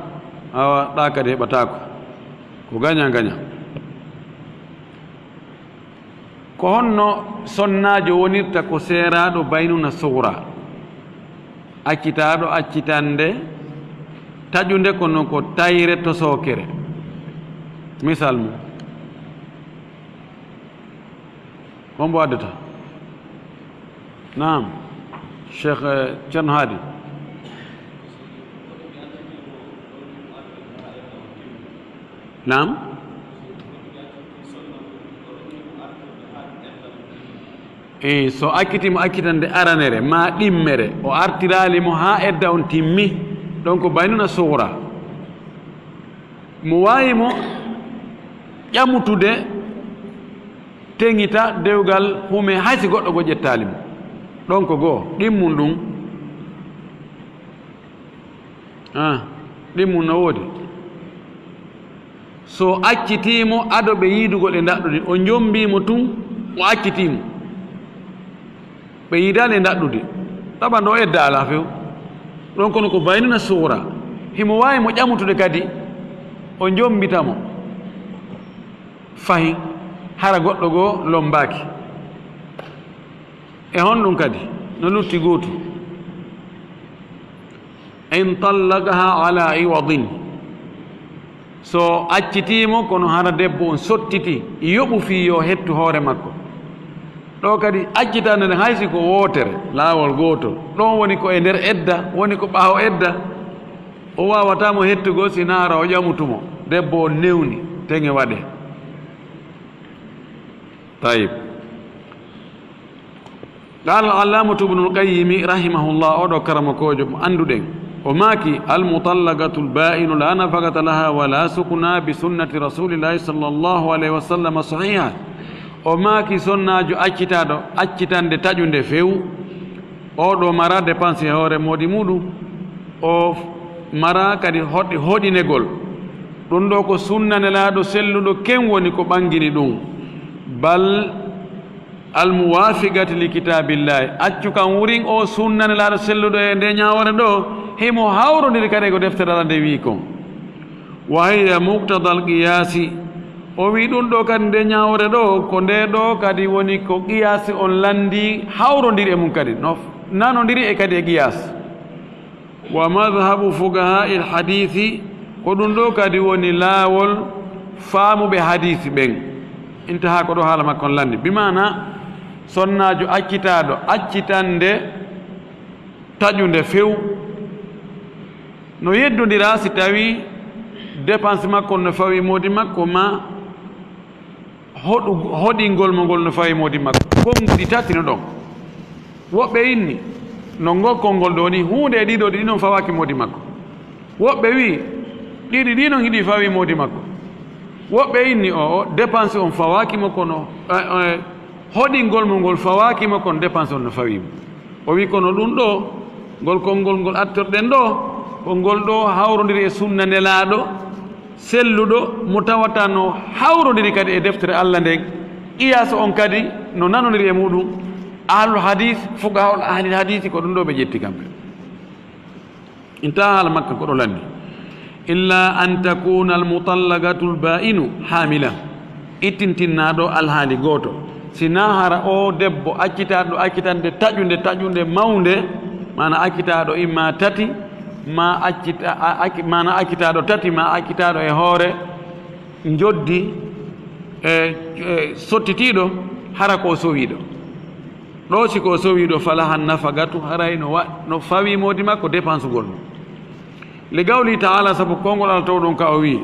awa ɗa kadi heɓataako. Ko gaña gaña. Ko honno sonnaajo wonirta ko seeraaɗo baynuna sugra? Accitaaɗo accitande taƴunde kono ko tayre to sookere. Misal mum, hombo addata? Naam, Cheikh, eh, Ceerno Haadi. Naam. Eyi, so accitiima accitande aranere, maa ɗimmere, o artiraali mo haa edda on timmi, ɗon ko baynuna sugra. Mo waawi mo ƴamutude, teŋita dewgal hume, hay si goɗɗo goo ƴettaali mo. Ɗon ko goo, ɗimmun ɗum. Ah, ɗimmun no woodi. So accitiimo ado ɓe yiidugol e ndaɗɗudi, o jombii mo tun, o accitiimo. Ɓe yiidaali e ndaɗɗudi. Taɓa ndo edda alaa few. Ɗon kono ko baynuna suura. Himo waawi mo ƴamutude kadi, o jombita mo. Fahin, hara goɗɗo goo lombaaki. E honɗum kadi? No lutti gootu. In tallaqaha ala iwadin. So accitiimo, kono hara debbo on sottiti, yoɓu fii yo hettu hoore makko. Ɗo kadi accitande nden hay si ko wootere, laawol gootol. Ɗon woni ko e nder edda, woni ko ɓaawo edda. O waawataa mo hettugol si naara o ƴamutu mo. Debbo on newni, teŋe waɗee. Tayib. Qaala al-allaamatu ibnul qayyimi rahimahullah, oɗo karamokoojo mo annduɗen, o maaki, "Al-mutallaqatul baa'inu laa nafaqata laha wa laa sukna bi sunnati rasulillahi sallallahu alayhi wa sallam sahiha." O maaki, sonnaajo accitaaɗo, accitande taƴunde few, oɗo mara dépense e hoore moodi muɗum, o mara kadi hoɗi-, hoɗinegol. Ɗum ɗo ko sunna Nelaaɗo selluɗo ken woni ko ɓangini ɗum. Bal al-muwafiqati li kitaabillahi. Accu kan wurin o sunna Nelaaɗo selluɗo e nde ñaawore ɗo, himo hawrondiri kadi ko deftere Alla nde wi'i kon. Wa hiya muqtadal qiyaasi. O wi'i ɗum ɗo kadi nde ñaawore ɗo, ko nde ɗo kadi woni ko qiyaasi on lanndi hawrondiri e mum kadi. No f-, nanondiri e kadi e qiyaas. Wa madhhabu fuqaha'il hadiisi, ko ɗum ɗo kadi woni laawol faamuɓe hadiisi ɓen. Intaha ko ɗo haala makko on lanndi. Bi maana, sonnaajo accitaaɗo, accitande taƴunde few, no yeddondira si tawi dépense makko no fawi moodi makko ma hoɗu-, hoɗingol mo ngol no fawi moodi makko. Konguɗi tati no ɗon. Woɓɓe inni, no ngol konngol ɗo ni, huunde e ɗiɗo ɗi non fawaaki moodi makko. Woɓɓe wi'i, ɗiɗi ɗi non hiɗi fawi moodi makko. Woɓɓe inni, o, o, dépense on fawaaki mo kono, eh, eh, hoɗingol mo ngol fawaaki mo kono dépense on no fawi mo. O wi'i, kono ɗum ɗo, ngol konngol ngol attorɗen ɗo, ko ngol ɗo hawrondiri e sunna Nelaaɗo, selluɗo, mo tawata no hawrondiri kadi e deftere Alla nden, qiyaas on kadi no nanondiri e muɗum. Ahlul hadiis, fuqahaa'ul ahlil hadiisi, ko ɗum ɗo ɓe ƴetti kamɓe. Intaha haala makka ko ɗo lanndi. Illa an takuna al-mutallaqatul baa'inu haamila. Ittintinnaaɗo alhaali gooto. Si naa hara o debbo accitaaɗo accitande taƴunde, taƴunde mawnde, maana accitaaɗo imma tati, ma accita-, a-, acci-, maana accitaaɗo tati, ma accitaaɗo e hoore njoddi, e, e sottitiiɗo, hara ko sowiiɗo. Ɗo si ko sowiiɗo, falaha nafaqatu, haray no wa-, no fawi moodi makko dépensugol mo. Li qawli ta'ala, sabu konngol Alla tawɗon ka o wi'i,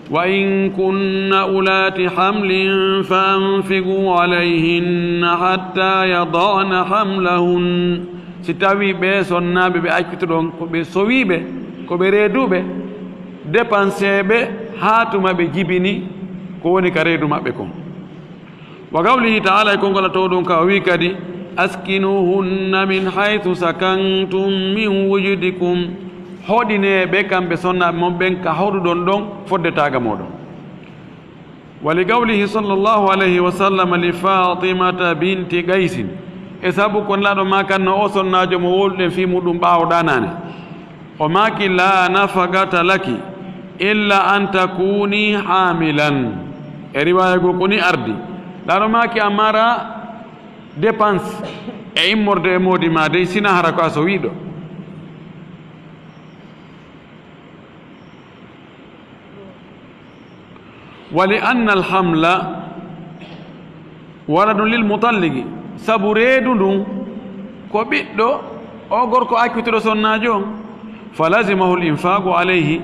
"Wa in kunna ulati hamlin fa anfiqu alayhinna hatta yada'na hamlahun." Si tawi ɓe sonnaaɓe ɓe accituɗon ko ɓe sowiiɓe, ko ɓe reeduɓe, dépenseeɓe haa tuma ɓe jibini ko woni ka reedu maɓɓe kon. Wa qawlihi ta'ala, e konngol Alla towɗo on ka o wi'i kadi, "Askinuhunna min haythu sakantum min wujdikum." Hoɗinee ɓe kamɓe sonnaaɓe mon ɓen ka hoɗuɗon ɗon fodde taaga mooɗon. Wa li qawlihi sallallahu alayhi wa sallam li Fatimata binti Qaysin. E sabu ko Nelaaɗo maakanno o sonnaajo mo wowluɗen fii muɗum ɓaawo ɗaanaane. O maaki, "La nafaqata laki illa an takuni hamilan." E riwaaya goo ko ni ardi. Nelaaɗo maaki, "A mara dépense e immorde e moodi maa dey, sina hara ko a sowiiɗo." Wa li anna al hamla waladun lil mutalligi, sabu reedu ndun ko ɓiɗɗo o gorko accituɗo sonnaajo on, fa lazimahu al infaqu alayhi,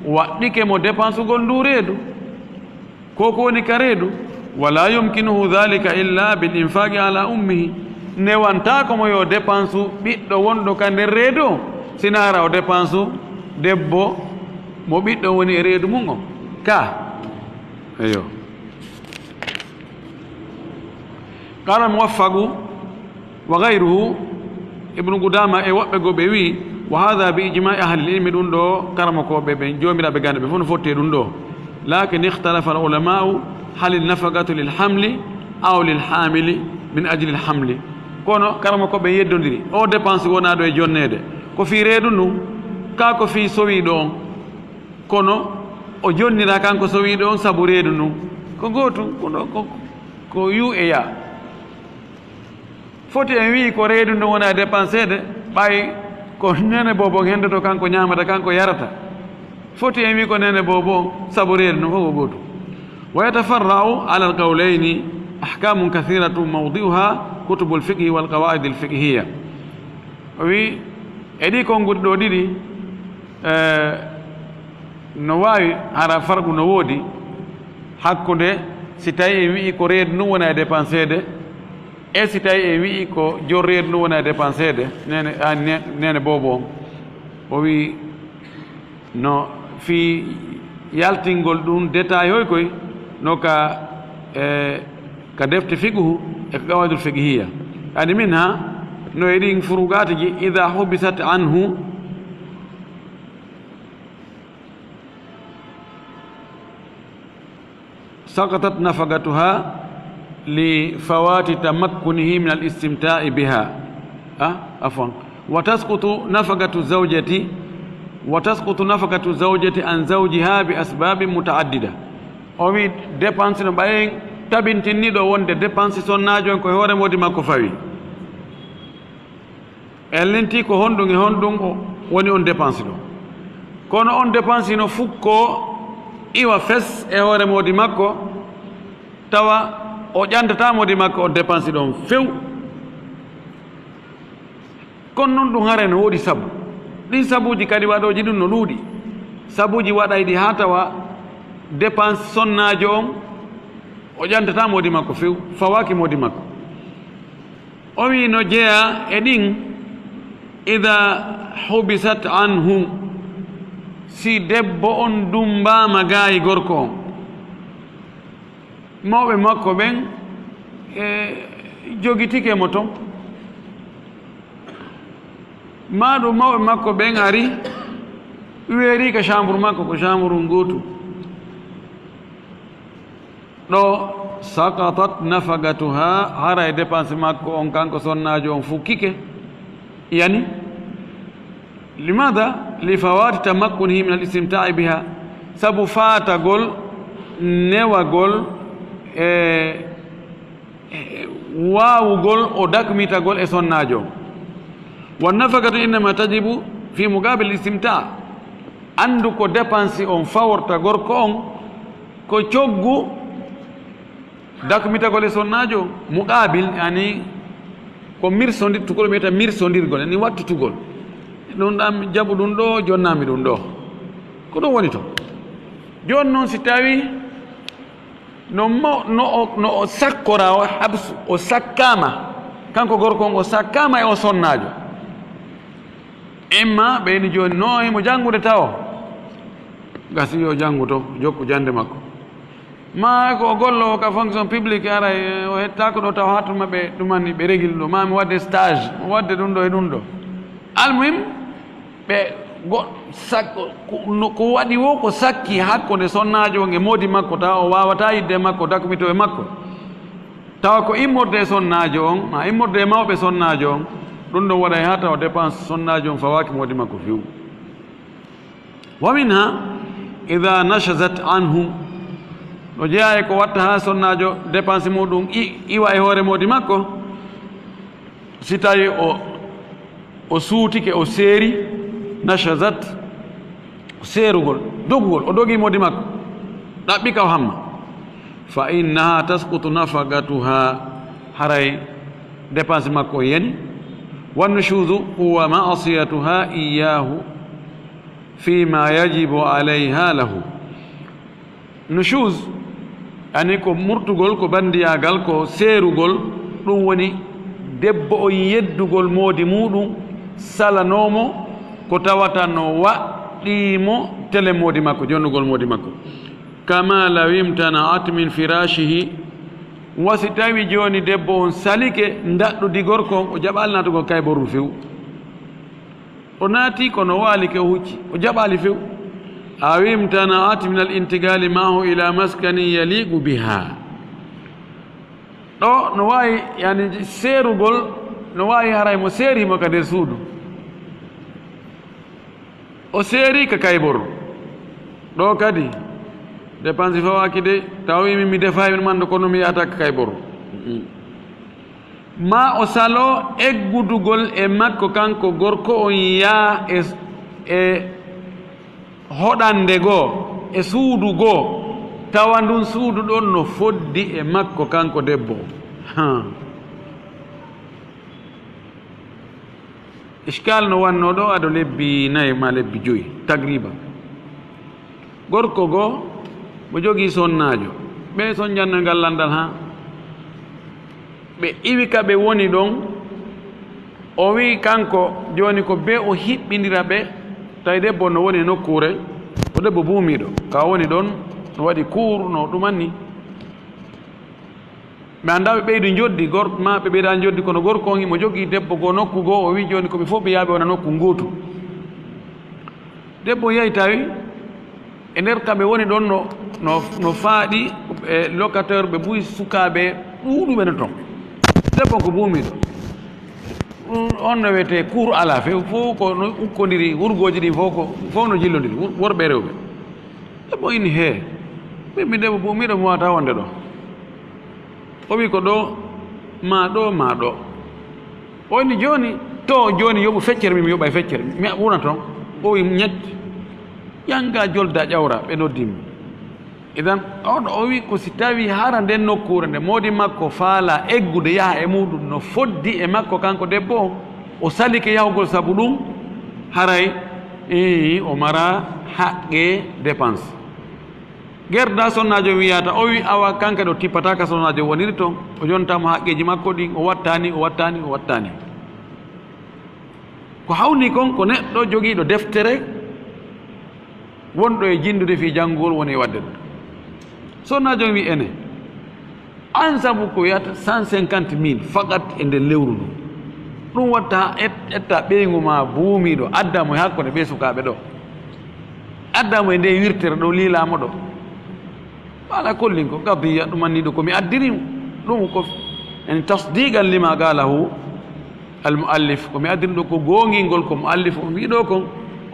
waɗɗike mo dépensugol ndu reedu, ko ko woni ka reedu, wa la yumkinuhu dhalika illa bil infaqi ala ummihi, newantaako mo yo dépensu ɓiɗɗo wonɗo ka nder reedu on, sina hara o dépensu debbo mo ɓiɗɗo woni e reedu mum on ka. Eyo. Qala al-Muwaffaqu wa ghayruhu, Ibnu Qudama e woɓɓe goo ɓe wi'i, "Wa hadha bi ijma'i ahli al-ilmi," ɗum ɗo karamokooɓe ɓen, joomiraaɓe ganda ɓen fow no fotti e ɗum ɗo. "Lakin ikhtalafa al-ulama'u hal an-nafaqatu lil hamli aw lil hamili min ajli al-hamli." Kono karamokooɓe ɓen yeddondiri, o dépense wonaa ɗo e jonneede, ko fii reedu ndun, kaa ko fii sowiiɗo on. Kono o jonniraa kanko sowiiɗo on sabu reedu ndun. Ko gootum, ko ɗo, ko, ko yuu e yaa. Foti en wi'i ko reedu ndun wona dépenseede, ɓay ko neene boobo on hendoto, kanko ñaamata, kanko yarata. Foti en wi'i ko neene boobo on sabu reedu ndun, fow ko gootum. Wa yatafarra'u ala al-qawlayni ahkamun kathiratun mawdi'uha kutubul fiqhi wal qawa'idil fiqhiyya. O wi'i, e ɗii konnguɗi ɗoo ɗiɗi, eh, no waawi hara farqu no woodi hakkunde si tawi en wi'i ko reedu ndun wona e dépenseede, e si tawi en wi'i ko jon reedu ndun wona e dépenseede, neene, a, ne-, neene boobo on. O wi'i no fii yaltingol ɗum détail hoy koy, no ka, eh, ka defte fiqhu e ka qawaidul fiqhiyya. Yani minha, no e ɗin furugaatiji, idha hubisat anhu, saqatat nafaqatuha li fawati tamakkunihi min al-istimta'i biha. Ah, afwan. Wa tasqutu nafaqatu zawjati, wa tasqutu nafaqatu zawjati an zawjiha bi asbabin muta'addida. O wi dépense no ɓayen tabintinniɗo wonde dépense sonnaajo on ko e hoore moodi makko fawi. En lintii ko honɗum e honɗum o woni on dépense ɗo. Kono on dépense no fukkoo iwa fes e hoore moodi makko, tawa o ƴantataa moodi makko on dépense ɗon few. Kono non ɗum haray no woodi sabu. Ɗin sabuuji kadi waɗooji ɗum no ɗuuɗi. Sabuuji waɗayɗi haa tawa dépense sonnaajo on o ƴantataa moodi makko few, fawaaki moodi makko. O wi no jeyaa e ɗin, ida hubisat anhu, si debbo on dummbaama gaayi gorko on, mawɓe makko ɓen, e, jogitike mo ton, maa ɗum mawɓe makko ɓen ari, weeri ka chambre makko, ko chambre ngootu. Ɗo, saqatat nafaqatuha, haray dépense makko on, kanko sonnaajo on, fukkike. Yani, limada? Li fawati tamakkunihi min al-istimta'i biha, sabu faatagol, newagol, e, e waawugol o dakmitagol e sonnaajo on. Wa nafaqatu innama tajibu fi muqabil istimta'. Anndu ko dépense on faworta gorko on, ko coggu dakmitagol e sonnaajo, muqaabil, yani ko mirsondir, tukulɓe mbiyata mirsondirgol, yani wattutugol. Ɗum ɗam jaɓu ɗum ɗo, jonnaami ɗum ɗo. Ko ɗum woni ton. Jooni noon, si tawi no mo-, no o, no o sakkora o habsu, o sakkaama, kanko gorko on, o sakkaama e o sonnaajo. Imma ɓeyni jooni no himo janngude tawo. Gasi yo janngu to, jokku jannde makko. Ma ko o golloowo ka fonction publique, aray o hettaako ɗo tawa hattu maɓɓe ɗumani ɓe régil ɗo, ma mi waɗde stage, mi waɗde ɗum ɗo e ɗum ɗo. Almuhim, ɓe go-, sak-, ko, no, ko waɗi wo ko sakki hakkunde sonnaajo on e moodi makko, tawa o waawata yiɗde e makko, dakmito e makko. Tawa ko immorde e sonnaajo on, ma immorde e mawɓe sonnaajo on, ɗum ɗon waɗay haa tawa dépense sonnaajo on fawaaki moodi makko few. Wa minha, ida nachazat anhu, no jeyaa e ko watta haa sonnaajo dépense muɗum i-, iwa e hoore moodi makko, si tawi o, o suutike, o seeri, nachazat, seerugol, dogugol, o dogi moodi makko, ɗaɓɓi ka o hamma, fa innaha tasqutu nafaqatuha, haray dépense makko on yani. Wa nuchuzu huwa maasiyatuha iyahu fima yajibu alayha lahu. Nuchuz, ani ko murtugol, ko bandiyaagal, ko seerugol, ɗum woni debbo on yeddugol moodi muɗum, salanoomo ko tawata no waɗɗiimo tele moodi makko, jonnugol moodi makko. Kama law imtanaat min firashihi, wa si tawi jooni debbo on salike ndaɗɗudi gorko on, o jaɓaali naatugol kayboru few. O naati, kono o waalike, o hucci, o jaɓaali few. Aw imtanaat min al intiqali maahu ila maskanin yaliqu biha. Ɗo no waawi, yani, seerugol, no waawi haray mo seeri mo ka nder suudu. O seeri ka kaybor. Ɗo kadi, dépense fawaaki de, tawi min mi defaay min manda, kono mi yahata ka kaybor. Mm. Ma o salo eggudugol e makko kanko gorko on, yaa e, e hoɗande goo, e suudu goo, tawa ndun suudu ɗon no foddi e makko kanko debbo. Ha. Iskal no wannoo ɗo ado lebbi nayi ma lebbi joyi, tagriban. Gorko goo, mo jogii sonnaajo. Ɓe son janno e ngal lanndal, haa ɓe iwi ka ɓe woni ɗon. O wi'i kanko, jooni ko bee o hiɓɓindira ɓe, tawi debbo no woni e nokkuure, ko debbo buumiiɗo. Ka o woni ɗon, no waɗi kuur, no ɗumanni. Ɓe anndaa ɓe ɓeydi njoddi, gor-, ma ɓe ɓeyda njoddi, kono gorko on himo jogii debbo goo nokku goo, o wi'i, "Jooni ko ɓe fof ɓe yaaɓe wona nokku ngootu." Debbo on yahi tawi e nder ka ɓe woni ɗon no, no, no faaɗi e locataire ɓe buy sukaaɓe ɗuuɗuɓe no ton. Debbo on ko buumiiɗo. Ɗum on no wiyetee kuur alaa few, fof ko no ukkondiri, wurgooji ɗin fof ko, fof no jillondiri, wor-, worɓe e rewɓe. Debbo inni, "Hee, min mi debbo buumiiɗo, mi waawataa wonde ɗo." O wi, "Ko ɗo, maa ɗo, maa ɗo." O inni, "Jooni, to jooni yoɓu feccere, min mi yoɓay feccere, mi wona ton." O wi, "Ñet, ƴannga jolda ƴawra," ɓe noddi mo. Idan, on o wi ko si tawi hara nden nokkuure nde moodi makko faala eggude yaha e muɗum no foddi e makko kanko debbo on, o salike yahugol sabu ɗum, haray, ii, o mara haqqe dépense. Gerda sonnaajo wiyata, o wi awa kanka ɗo tippata ka sonnaajo woniri ton, o jonta mo haqqeeji makko ɗin, o wattani, o wattani, o wattani. Ko hawni kon ko neɗɗo jogiiɗo deftere wonɗo e jinndude fii janngugol woni e waɗde ɗum. Sonnaajo on wi ene, an sabu ko wiyata cent cinquante mille fakat e nder lewru ndu. Ɗum watta et-, etta ɓeyngu ma buumiiɗo, adda mo e hakkunde ɓee sukaaɓe ɗo. Adda mo e nde wirtere ɗo liilaama ɗo. Ala kullin ko qadiya, ɗum anni ɗo ko mi addiri ɗum ko en tasdiqan lima qalahu al muallif, ko mi addiri ɗo ko goongingol ko muallif on wi'i ɗo kon,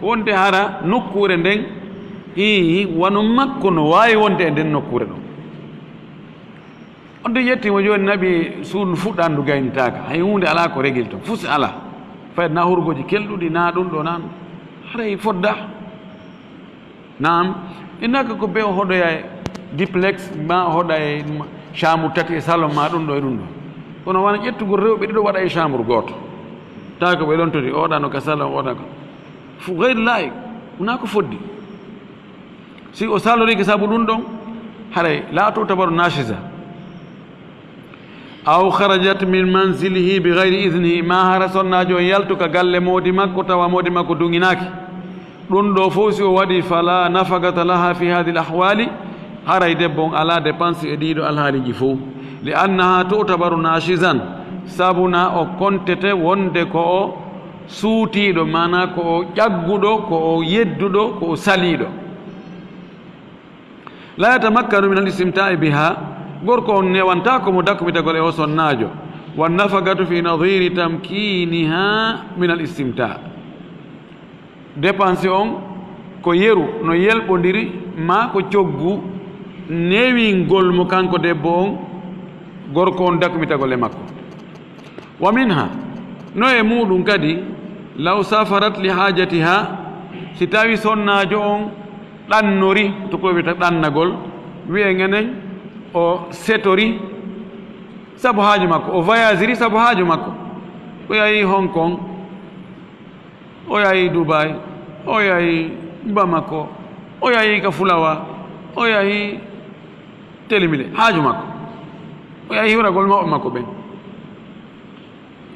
ko wonde hara nokkuure nden, ii, wano makko no waawi wonde e nden nokkuure ɗon. On de yetti mo jooni naɓi suudu fuɗɗandu gaynitaaka, hay huunde alaa ko regil ton, fusi alaa. Fayda na hurgoji kelɗuɗi, na ɗum ɗo, na ɗum. Haray fodda. Naam, innaka ko be o hoɗoya e duplex, ma o hoɗa e ma-, chambre tati e salon ma ɗum ɗo e ɗum ɗo. Kono wona ƴettugol rewɓe ɗiɗo waɗa e chambre gooto. Tawa ko ɓe ɗon toti, o waɗano ka salon, o waɗa ko. Fu gayri laayik, wona ko foddi. Si o salorike sabu ɗum ɗon, haray la tu'tabaru nashiza. Aw kharajat min manzilihi bi ghayri idhnihi, ma hara sonnaajo on yaltu ka galle moodi makko tawa moodi makko duŋinaaki. Ɗum ɗo fof si o waɗi, fala nafaqata laha fi hadhihi al ahwali, Haray debbo on alaa dépense e ɗiiɗo alhaaliiji fow. Li annaha tu'tabaru nashizan, sabuna o kontete wonde ko o suutiiɗo, maanaa ko o ƴagguɗo, ko o yedduɗo, ko o saliiɗo. La yatamakkanu min al istimta'i biha, gorko on newantaako mo dakkumitagol e o sonnaajo. Wan nafaqatu fi nadhiri tamkiniha min al istimta'. Dépense on ko yeru no yelɓondiri, maa ko coggu newingol mo kanko debbo on, gorko on dakkumitagol e makko. Wa minha, no e muuɗum kadi, law safarat li hajatiha, si tawi sonnaajo on ɗannori, to ko wiyata ɗannagol, wi'en enen o setori sabu haaju makko, o voyagiri sabu haaju makko, o yahi Hong Kong, o yahi Dubai, o yahi Bamako, o yahi ka Fulawa, o yahi Telimile, haaju makko, o yahi hiwragol mawɓe makko ɓen.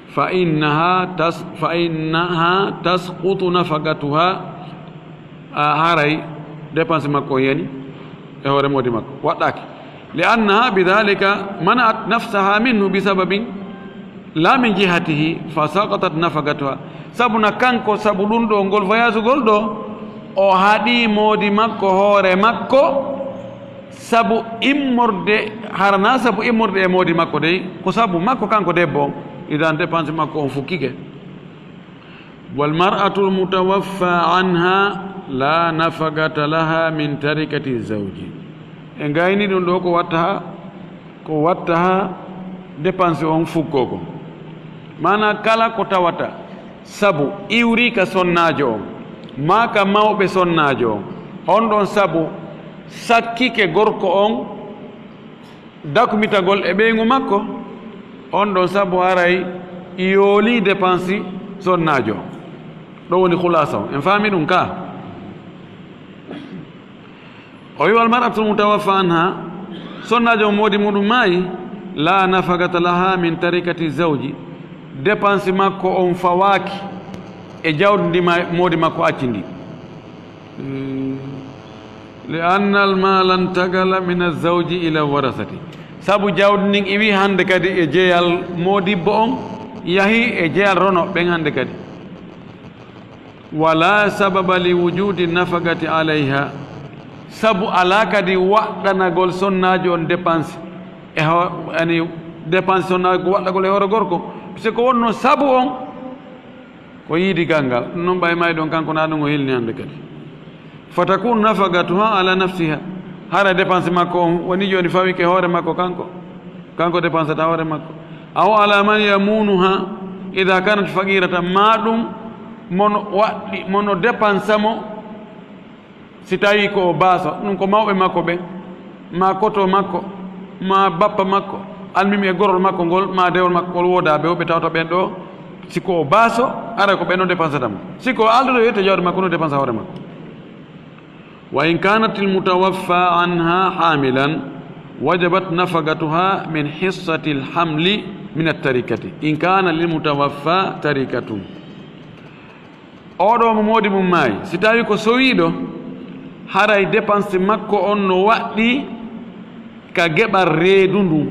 Fa innaha tas-, fa innaha tasqutu nafaqatuha, a haray dépense makko yani e hoore moodi makko, waɗɗaaki. Li annaha bidhalika mana'at nafsaha minhu bi sababin la min jihatihi, fa saqatat nafaqatuha. Sabu na kanko, sabu ɗum ɗo, ngol voyage gol ɗo, o haɗi moodi makko hoore makko, sabu immorde, harana sabu immorde e moodi makko dey, ko sabu makko kanko debbo on. Idan dépense makko on fukkike. Wal mar'atul mutawaffa anha la nafaqata laha min tarikati zawji. E ngayni ɗum ɗo ko watta ha, ko watta ha dépense on fukkoo ko. Maanaa kala ko tawata sabu iwri ka sonnaajo on, maa ka mawɓe sonnaajo on, on ɗon sabu sakkike gorko on dakumitagol e ɓeyngu makko, on ɗon sabu haray yooli dépense sonnaajo on. Ɗo woni khulasa on. En faami ɗum ka? O wi, "Wal mar'atul mutawaffa anha, sonnaajo on moodi muɗum maayi, la nafaqata laha min tarikati zawji, dépense makko on fawaaki e jawdi ndi ma-, moodi makko acci ndi." Mm. Li anna al mala intaqala min az-zawji ila warasati. Sabu jawdi ndin iwi hande kadi e jeyal moodibbo on, yahi e jeyal rono ɓen hande kadi. Wala sababa li wujudi nafaqati alayha. Sabu alaa kadi waɗɗanagol sonnaajo on dépense. E ho-, ani dépense sonnaajo waɗɗagol e hoore gorko. Puisque ko wonno sabu on, ko yiidi gangal. Ɗum noon ɓay may ɗon kanko na ɗum o hilni hande kadi. Fatakunu nafaqatuha ala nafsiha. Hara dépense makko on woni jooni fawike hoore makko kanko. Kanko dépensata hoore makko. Aw ala man yamunuha idha kanat faqiratan. Ma ɗum mono waɗɗi, mono dépensa mo si tawi ko o baaso. Ɗum ko mawɓe makko ɓen, ma koto makko, ma bappa makko, almimi e gorol makko ngol, ma dewol makko ngol wooda ɓe, o ɓe tawta ɓen ɗo. Si ko o baaso, ara ko ɓen ɗon dépensata mo. Si ko alɗo ɗo yetta jawdi makko, no dépensa hoore makko. Wa in kanat al mutawaffa anha hamilan, wajabat nafaqatuha min hissati al hamli min at tarikati. In kana lil mutawaffa tarikatun. Oɗo mo moodi mum maayi, si tawi ko sowiiɗo, haray dépense makko on no waɗɗi ka geɓal reedu ndun.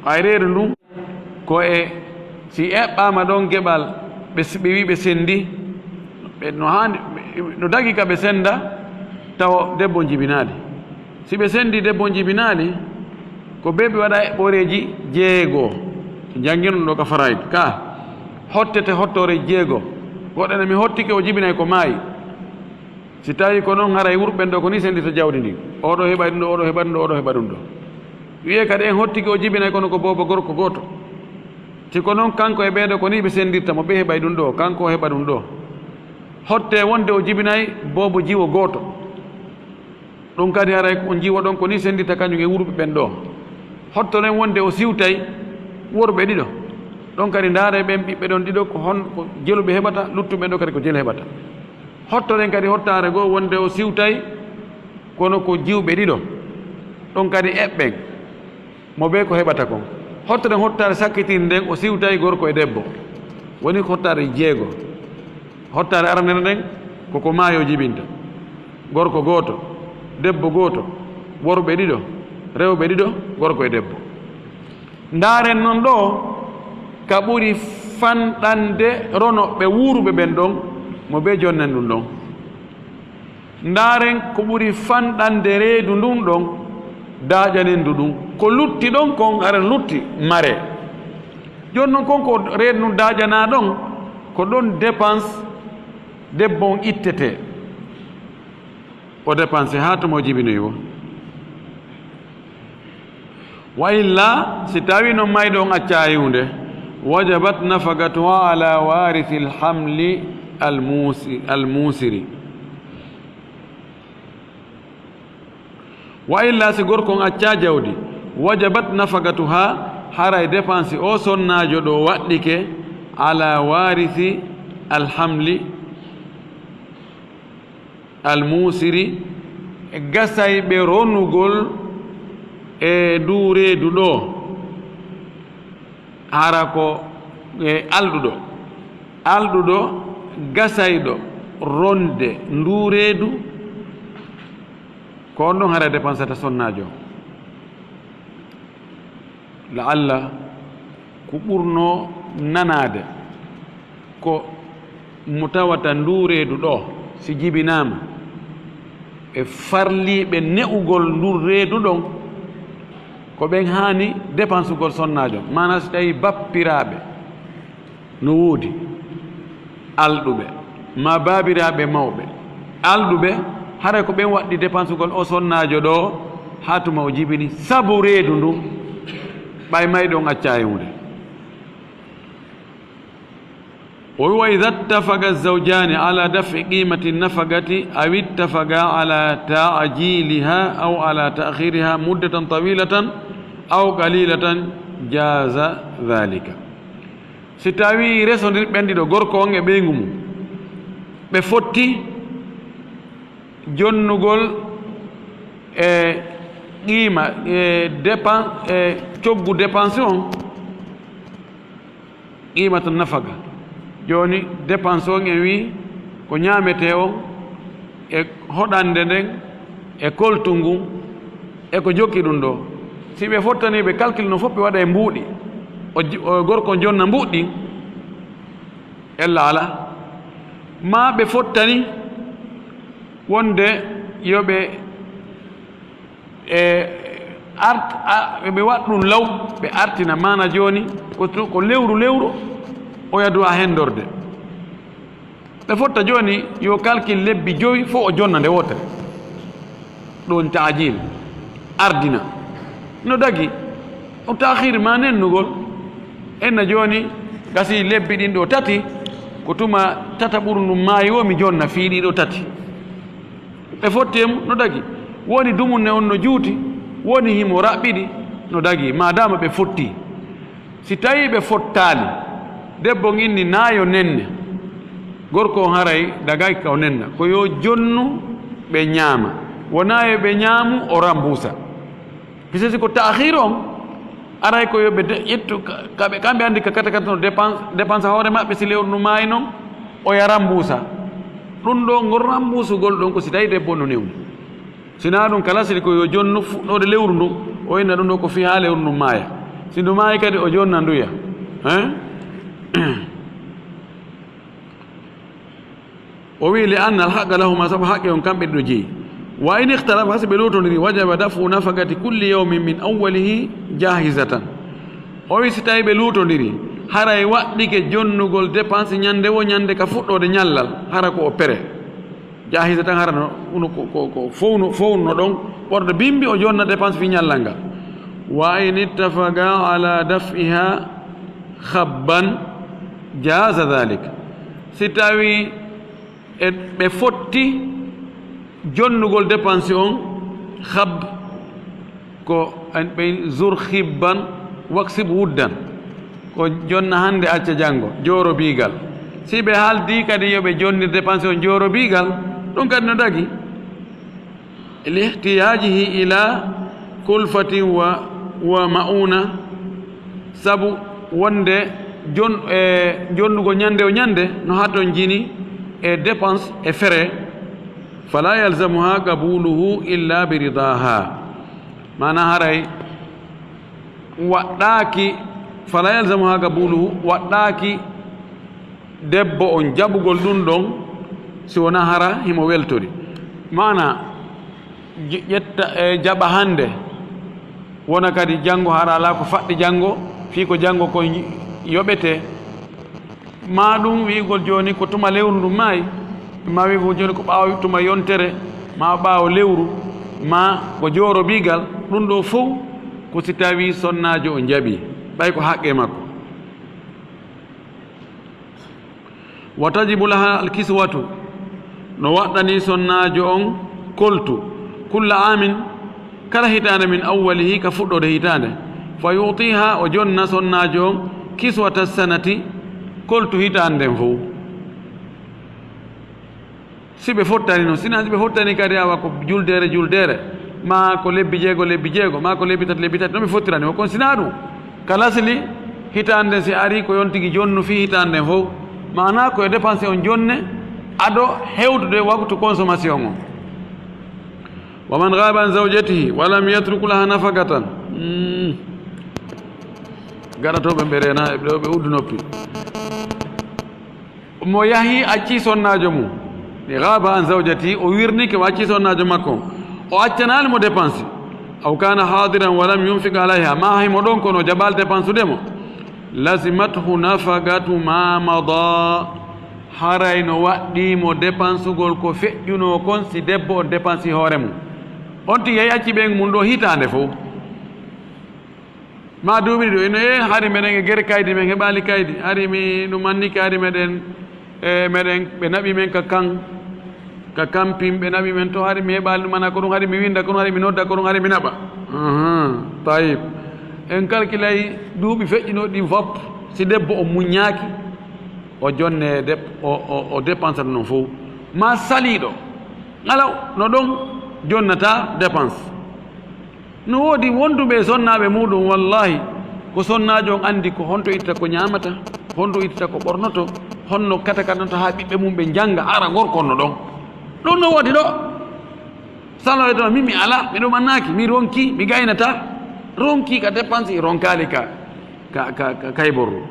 Ay reedu ndun, ko e si eɓɓaama ɗon geɓal, ɓe s-, ɓe wi ɓe sendi, ɓe no haandi, no dagi ka ɓe senda, tawa debbo on jibinaali. Si ɓe sendi debbo on jibinaali, ko bee ɓe waɗa eɓɓooreeji jeego. Jannginɗon ɗo ka faraid, ka hottete hottoore jeego. Goɗɗo ne mi hottike o jibinay ko maayi. Si tawi ko non haray wurɓe ɓen ɗo ko ni sendirta jawdi ndin. Oɗo heɓa ɗum ɗo, oɗo heɓa ɗum ɗo, oɗo heɓa ɗum ɗo. Wi'e kadi en hottike o jibinay kono ko boobo gorko gooto. Si ko non kanko e ɓee ɗo ko ni ɓe sendirta mo, ɓe heɓay ɗum ɗo, kanko o heɓa ɗum ɗo. Hotte wonde o jibinay boobo jiwo gooto. Ɗum kadi haray ko on jiwo ɗon ko ni sendirta kañum e wurɓe ɓen ɗo. Hottoren wonde o siwtay worɓe ɗiɗo. Ɗon kadi ndaare ɓen ɓiɓɓe ɗon ɗiɗo ko hon ko jeluɓe heɓata, luttuɓe ɓen ɗo kadi ko jelu heɓata. Hottoren kadi hottaare goo wonde o siwtay kono ko jiwɓe ɗiɗo. Ɗon kadi eɓɓen mo bee ko heɓata kon. Hottoren hottaare sakkitinde nden o siwtay gorko e debbo. Woni ko hottaare jeego. Hottaare arannde nden ko ko maayo jibinta. Gorko gooto, debbo gooto, Worɓe ɗiɗo, rewɓe ɗiɗo, gorko e debbo. Ndaaren non ɗoo ka ɓuri fanɗande ronoɓɓe wuuruɓe ɓen ɗon, mo bee jonnen ɗum ɗon. Ndaaren ko ɓuri fanɗande reedu ndun ɗon, daaƴanen ndu ɗum. Ko lutti ɗon kon, hara lutti mare. Jooni non kon ko reedu ndun daaƴanaa ɗon, ko ɗon dépense debbo on ittetee. O dépense haa tuma o jibinoyi woo. Wa illa, si tawii non mayɗo on accaayi huunde, wajabat nafaqatuha ala warithil hamli al musi-, al musiri. Wa illa, si gorko on accaa jawdi, wajabat nafaqatuha, haray dépense o sonnaajo ɗoo waɗɗike ala warithi al hamli al musiri, gasayɓe ronugol e nduu reedu ɗoo, hara ko, e, alɗuɗo, alɗuɗo gasayɗo ronde nduu reedu, ko on ɗon hara dépensata sonnaajo. La'alla ko ɓurnoo nanaade ko mo tawata nduu reedu ɗoo, si jibinaama, ɓe farliiɓe ne'ugol nduu reedu ɗon, ko ɓen haani dépensugol sonnaajo. Maanaa, si tawii bappiraaɓe no woodi alɗuɓe, maa baabiraaɓe mawɓe alɗuɓe, haray ko ɓen waɗɗi dépensugol o sonnaajo ɗoo, haa tuma o jibini, sabu reedu ndun, ɓay mayɗo on accaayi huunde. O wi, wa idha ittafaqa az-zawjani ala daf'i qimati an-nafaqati aw ittafaqa ala ta'jiliha aw ala ta'khiriha muddatan tawilatan aw qalilatan, jaza dhalika. Si tawii resondirɓe ɓen ɗiɗo, gorko on e ɓeyngu mum, ɓe fotti jonnugol e qiima, e dépen-, e coggu dépense on, qiimatu nafaqa. Jooni, dépense on en wii ko ñaametee on, e hoɗande nden, e koltu ngun, e ko jokki ɗum ɗoo. Si ɓe fottanii, ɓe calcul no fof, ɓe waɗa e mbuuɗi. O ji-, o gorko on jonna mbuuɗi ɗin, ella alaa. Maa ɓe fottani wonde yo ɓe, e, art-, a, ɓe waɗ ɗum law, ɓe artina. Maana jooni, ko to, ko lewru lewru, o yadu a hendorde. Ɓe fotta jooni, yo calcul lebbi jowi fof o jonna nde wootere. Ɗum taajil, ardina. No dagi, o taakhir ma nennugol. Enna jooni, gasi lebbi ɗin ɗoo tati, ko tuma tata ɓuru ndun maayi woo mi jonna fii ɗii ɗoo tati. Ɓe fotti e mum, no dagi. Woni dumunne on no juuti, woni himo raɓɓiɗi, no dagi. Maadaama ɓe fotti. Si tawii ɓe fottaali, debbo on inni naa yo nenne, gorko on haray dagay ka o nenna, ko yo jonnu ɓe ñaama, wonaa yo ɓe ñaamu o rambuusa. Pisesi ko taakhir on, aray ko yo ɓe de-, ƴettu ka, ka ɓe, kamɓe anndi ka kata kata no dépense, dépense hoore maɓɓe, si lewru ndu maayi non, o ya rambuusa. Ɗum ɗoo, ngol rambuusugol ɗon ko si tawii debbo on no newni. Si naa ɗum, kala siri ko yo jonnu fuɗɗoode lewru ndun, o inna ɗum ɗoo ko fii haa lewru ndun maaya. Si ndu maayi kadi, o jonna nduya. Hein? O wii, li anna al haqqa lahuma, sabu haqqe on kamɓe ɗiɗo jeyi. Wa in ikhtalafa, si ɓe luutondiri, wajaba daf'u nafaqati kulli yawmin min awwalihi jahizatan. O wii, si tawii ɓe luutondiri, haray waɗɗike jonnugol dépense ñande woo ñande ka fuɗɗoode ñallal, hara ko o pere. Jaahiza tan hara no, no ko, ko, ko fowno, fowno ɗon, ɓorɗo bimbi o jonna dépense fii ñallal ngal. Wa in ittafaqa ala daf'iha khabban jaza dhalik. Si tawii e, ɓe fotti jonnugol dépense on, khab, ko en ɓe zur khibban waksib wuddan. Ko jonna hannde, acca janngo, jooro biigal. Si ɓe haaldii kadi yo ɓe jonnir dépense on jooro biigal, ɗum kadi no dagi. Lihtiyajihi ila kulfatin wa, wa ma'una, sabu wonde jon-, e jonnugol ñande o ñande no hatonjini e dépense e frais. Fala yalzamuha qabuluhu illa bi ridaha. Maana haray waɗɗaaki, fala yalzamuha qabuluhu, waɗɗaaki debbo on jaɓugol ɗum ɗon, si wonaa hara himo weltori. Maana, j-, ƴetta, e, jaɓa hannde, wona kadi janngo hara alaa ko faɗɗi janngo, fii ko janngo kon yoɓetee. Maa ɗum wi'ugol jooni ko tuma lewru ndun maayi, maa wi'ugol jooni ko ɓaawo tuma yontere, maa ɓaawo lewru, maa ko joorobiigal, ɗum ɗoo fow ko si tawii sonnaajo on jaɓii, ɓay ko haqqee makko. Wa tajibu laha alkiswatu, no waɗɗanii sonnaajo on koltu, kulla aamin, kala hitaande, min awwalihi, ka fuɗɗoode hitaande, fa yu'tiha, o jonna sonnaajo on, kiswata sanati, koltu hitaande nden fow. Si ɓe fottani non, sinaa si ɓe fottani kadi awa ko juldeere juldeere, maa ko lebbi jeego lebbi jeego, maa ko lebbi tati lebbi tati, no ɓe fottirani o kon, sinaa ɗum. Ka lasli, hitaande nden si arii ko yon tigi jonnu fii hitaande nden fow, maanaa ko e dépense on jonne, ado hewtude waktu consommation on. Wa man ghaba an zawjatihi wa lam yatruk laha nafaqatan. Mm. Gaɗotooɓe ɓe reena, e ɓe, ɓe uddu noppi. Mo yahi, acci sonnaajo mum. Ghaba an zawjatihi, o wirnike, o acci sonnaajo makko. O accanaali mo dépense. Aw kana hadiran wa lam yunfiq alayha, maa himo ɗon kono o jaɓaali dépense ude mo. Lazimathu nafaqatu ma mada. Haray no waɗɗii mo dépensugol ko feƴƴunoo kon si debbo on dépensii hoore mum. On tigi yahi acci ɓeyngu mum ɗoo hitaande fow. Maa duuɓi ɗiɗo, ino, e, hari meɗen e gere kaydi, men heɓaali kaydi. Hari mi ɗum annike, hari meɗen, e, meɗen, ɓe naɓi men ka kan, ka kampin, ɓe naɓi men to, hari mi heɓaali ɗum ana ko ɗum, hari mi winda ko ɗum, hari mi nodda ko ɗum, hari mi naɓa. Ahan, tayib. En kalkilay duuɓi feƴƴinooɗi ɗin fop, si debbo o muññaaki, o jonne dep-, o, o, o dépensata ɗum fow. Maa saliiɗo, alaw, no ɗon jonnata dépense. No woodi wonduɓe e sonnaaɓe muuɗum, wallaahi, ko sonnaajo on anndi ko honto ittata ko ñaamata, honto ittata ko ɓornoto, honno kata kanata haa ɓiɓɓe mum ɓe njannga, ara gorko on no ɗon. Ɗum no woodi ɗo. Salo e ɗon, min mi alaa, mi ɗumannaaki, mi ronkii, mi gaynataa. Ronkii ka dépense, ronkaali ka, ka, ka, ka kayborru.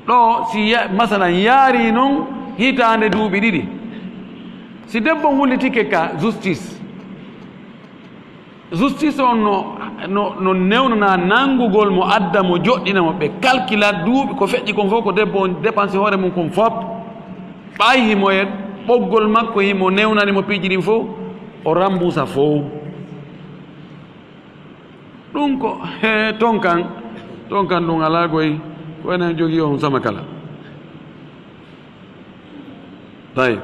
Ɗo si ya-, masalan, yaari non hitaande duuɓi ɗiɗi. Si debbo wullitike ka justice, justice on no, no, no newnana nanngugol mo, adda mo, joɗɗina mo, ɓe kalkila duuɓi ko feƴƴi kon fof, ko debbo on dépense hoore mum kon fof. Ɓay himo e ɓoggol makko, himo newnani mo piiji ɗin fof, o rambusa fof. Ɗum ko, he, ton kan, ton kan ɗum alaa goy, ko enen jogii on sama kala. Tawi.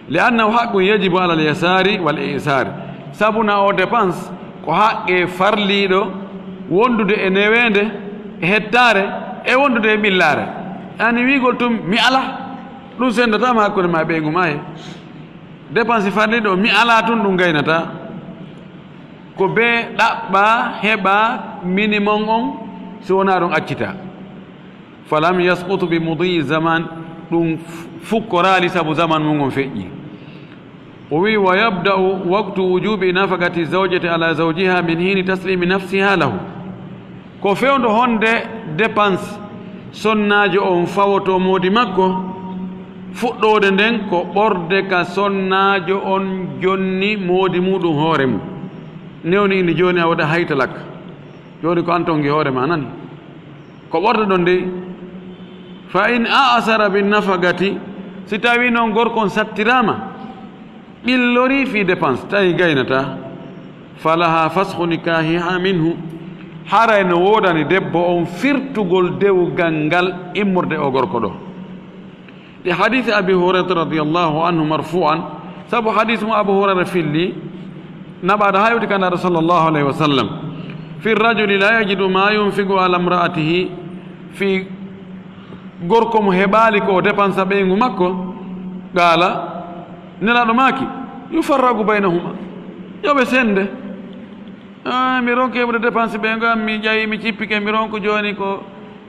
Li annahu haqqun yajibu alal yasaari wal i'saari. Sabu na o dépense ko haqqe farliiɗo wondude e neweende, e hettaare, e wondude e ɓillaare. Ani wiigol tun, mi alaa. Ɗum sendataa ma hakkunde ma e ɓeyngu ma he. Dépense farliiɗo, mi alaa tun, ɗum gaynataa. Ko bee ɗaɓɓaa, heɓaa minimum on, si wonaa ɗum accitaa. Falam yasqutu bi mudi zaman, ɗum f-, fukkoraali sabu zaman mum on feƴƴi. O wi'i, wa yabda'u waqtu wujubi nafaqati zawjati ala zawjiha min hini taslimi nafsiha lahu. Ko fewndo honde dépense sonnaajo on fawotoo moodi makko, fuɗɗoode nden ko ɓorde ka sonnaajo on jonni moodi muuɗum hoore mum. Newni indi jooni a waɗa haytalak. Jooni ko an tongi hoore ma nani. Ko ɓorde ɗon dey. Fa in a'sara bin nafaqati, si tawi non gorko on sattiraama, ɓillori fii dépense, tawi gaynataa, falaha fasxu nikahiha minhu, haray no woodani debbo on firtugol dewgal ngal immorde o gorko ɗo. Ɗi hadisi Abi Hurayrata radiyallahu anhu marfu'an, sabu hadis mo Abu Hurayra filli, naɓaaɗo haa iwti ka Nulaaɗo sallallahu alayhi wa sallam, fi rajuli la yajidu ma yunfiqu ala imra'atihi, fii gorko mo heɓaali ko o dépensa ɓeyngu makko, qaala, Nelaaɗo maaki, yufarraqu baynahuma, yo ɓe sende. Ah, mi ronki heɓude dépense ɓeyngu am, mi ƴawi, mi cippike, mi ronku jooni ko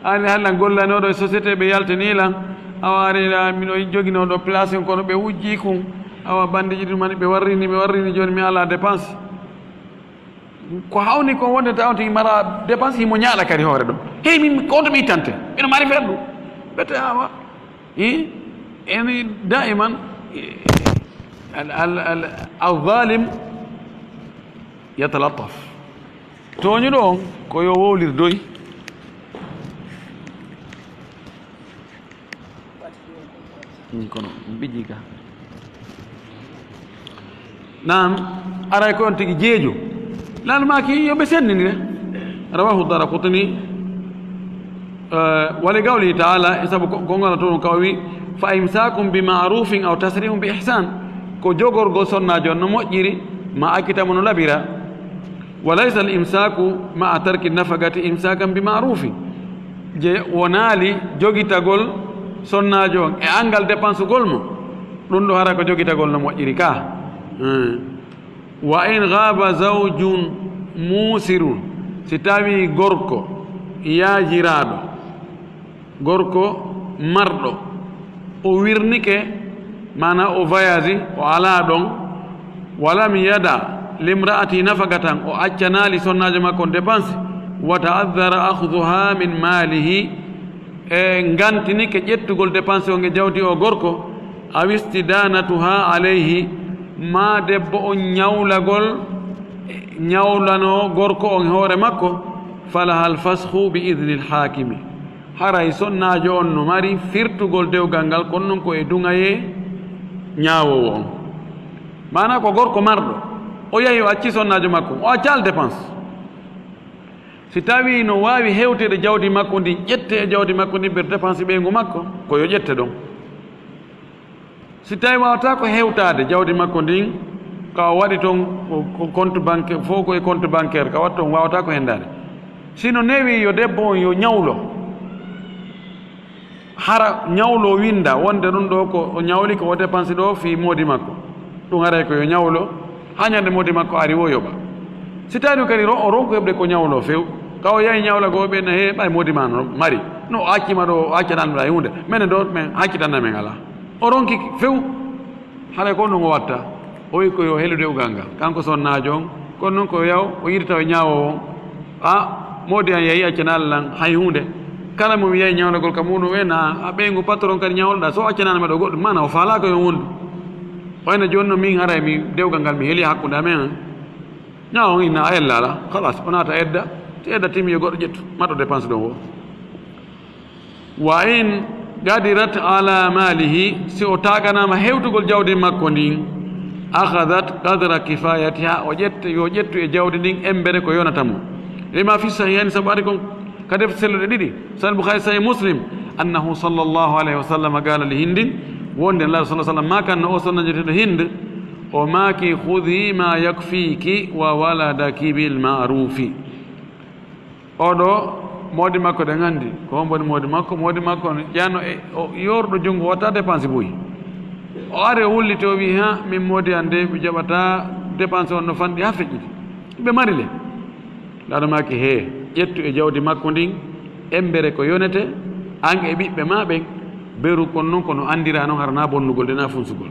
an halla gollanooɗo e société ɓe yaltini lan. Awa ari la, mino joginoo ɗo place, kono ɓe wujji kun. Awa bandeeji ɗum ani ɓe warrini, ɓe warrini, jooni mi alaa dépense. Ko hawni ko wonde taw tigi mara dépense, himo ñaaɗa kadi hoore ɗum. Hey, min ko on to mi ittante? Miɗo mari fendu. Ɓete awa. I, eni daiman, i, al, al, al, al zalim yatalattaf. Tooñuɗo on ko yo wowlir doy. Ɗum kono ɗum ɓijji ka. Naam, aray ko on tigi jeejo. Laal maaki yo ɓe sennindire. Rawahu Daraqutni, eh, wa li qawlihi ta'ala, e sabu ko, ko ngana toon ka o wi, "Fa imsaakum bi ma'rufin aw tasrihun bi ihsan." Ko jogorgol sonnaajo on no moƴƴiri, ma accita mo no labira. Wa laysa al imsaaku ma'a tarki nafaqati imsaakan bi ma'rufin. Je wonaali jogitagol sonnaajo on e angal dépensugol mo. Ɗum ɗo hara ko jogitagol no moƴƴiri ka. Hmm. Wa in ghaba zawjun musirun, si tawi gorko yaajiraaɗo, gorko marɗo, o wirnike, maana o voyage, o alaa ɗon, walam yada limra'ati nafaqatan, o accanaali sonnaajo makko on dépense, wa ta'azzara akhduha min malihi, e ngantinike ƴettugol dépense on e jawdi o gorko, aw istidanatuha alayhi, ma debbo on ñawlagol, ñawlano gorko on hoore makko, falaha al fasxu bi idni al hakimi. Haray sonnaajo on no mari firtugol dewgal ngal, kono non ko e duŋayee ñaawoowo on. Maanaa ko gorko marɗo, o yahi o acci sonnaajo makko, o accaali dépense. Si tawii no waawi hewteede jawdi makko ndin, ƴette e jawdi makko ndin ɓe dépense ɓeyngu makko, ko yo ƴette ɗon. Si tawii waawataa ko hewtaade jawdi makko ndin, ka o waɗi ton ko, ko compte banque, fof ko e compte bancaire, ka waɗi ton waawataa ko hendaade. Si no newi yo debbo on yo ñawlo, hara ñawlo winda wonde ɗum ɗo ko o ñawli ko o dépense ɗo fii moodi makko. Ɗum haray ko yo ñawlo, haa ñande moodi makko ari o yoɓa. Si tawii ɗum kadi ro-, o ronko heɓde ko ñawlo few, ka o yahi ñawla goo ɓe na he ɓay moodi ma no mari. No o accima ɗo, o accanano ɗa e huunde. Menen ɗo, men accitana men alaa. O ronki few. Haray ko ɗum o watta. O wi ko yo helu dewgal ngal. Kanko sonnaajo on, kono non ko yaw, o yirta o ñaawo on. A, moodi an yahi accanaali lan hay huunde. Kala mo mi yahi ñawlagol ka muuɗum en, a, a ɓeyngu patron kadi ñawloɗaa. So accanaali ma ɗo goɗɗum, maana o faalaa ko yo wondu. Wayno jooni no min haray mi dewgal ngal mi heli hakkunde amen an. Ñaawo on inna a ella alaa. Khalas, o naata edda. Si edda timmi yo goɗɗo ƴettu. Maɗo dépense ɗon o. Wa in qadirat ala malihi, si o taaganaama hewtugol jawdi makko ndin, akhadat qadra kifayatiha, o ƴetta, yo ƴettu e jawdi ndin embere ko yonata mo. Lima fi sahihayn, sabu ari kon ka defte selluɗe ɗiɗi, Sahih Bukhari, Sahih Muslim, annahu sallallahu alayhi wa sallam qala li Hindin, wonde Nulaaɗo sallallahu alayhi wa sallam maakanno o sonnaajo biyeteeɗo Hind, o maaki, "Khudhi ma yakfiki wa waladaki bil ma'rufi." Oɗo moodi makko ɗen anndi. Ko hombo woni moodi makko? Moodi makko on ƴano e o yorɗo junngo, watta dépense buy. O ari o wulliti o wi, "Ha, min moodi an de, mi jaɓata dépense on no fanɗi ha feƴƴiti." Ɓe mari le. Nulaaɗo maaki, "He, ƴettu e jawdi makko ndin, embere ko yonete, an e ɓiɓɓe ma ɓen, beru kon non ko no anndira non, hara na bonnugol de na funsugol."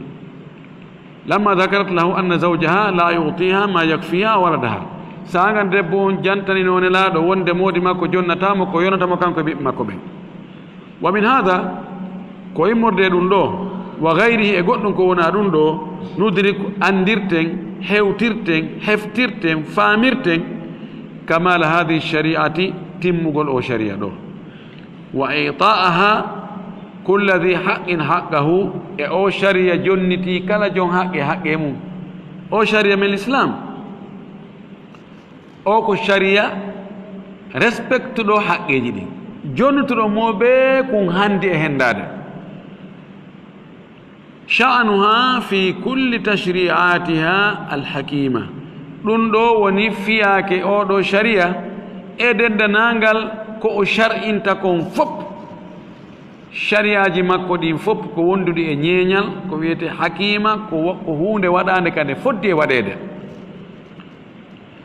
Lamma dhakarat lahu anna zawjaha la yu'tiha ma yakfiha waladaha. Saanga debbo on jantanino Nelaaɗo wonde moodi makko jonnata mo ko yonata mo kanko e ɓiɓɓe makko ɓen. Wa min hadha, ko immorde e ɗum ɗo, wa ghayrihi, e goɗɗum ko wona ɗum ɗo, nudriku, anndirten, hewtirten, heftirten, faamirten, kamala hadhihi shari'ati, timmugol o shari'a ɗo. Wa i'ta'aha kulla dhi haqqin haqqahu, e o shari'a jonnitii kala jon haqqe haqqe mum. O shari'a men Islam, o ko shari'a respectuɗo haqqeeji ɗin, jonnutuɗo mo bee kun handi e hendaade. Sha'nuha fi kulli tashri'atiha al-hakima. Ɗum ɗo woni fiyaake oɗo shari'a e denndanangal ko o shar'inta kon fop. Shari'aaji makko ɗin fop ko wonduɗi e ñeeñal, ko wiyete hakima, ko wa-, ko huunde waɗaande kadi foddi e waɗeede.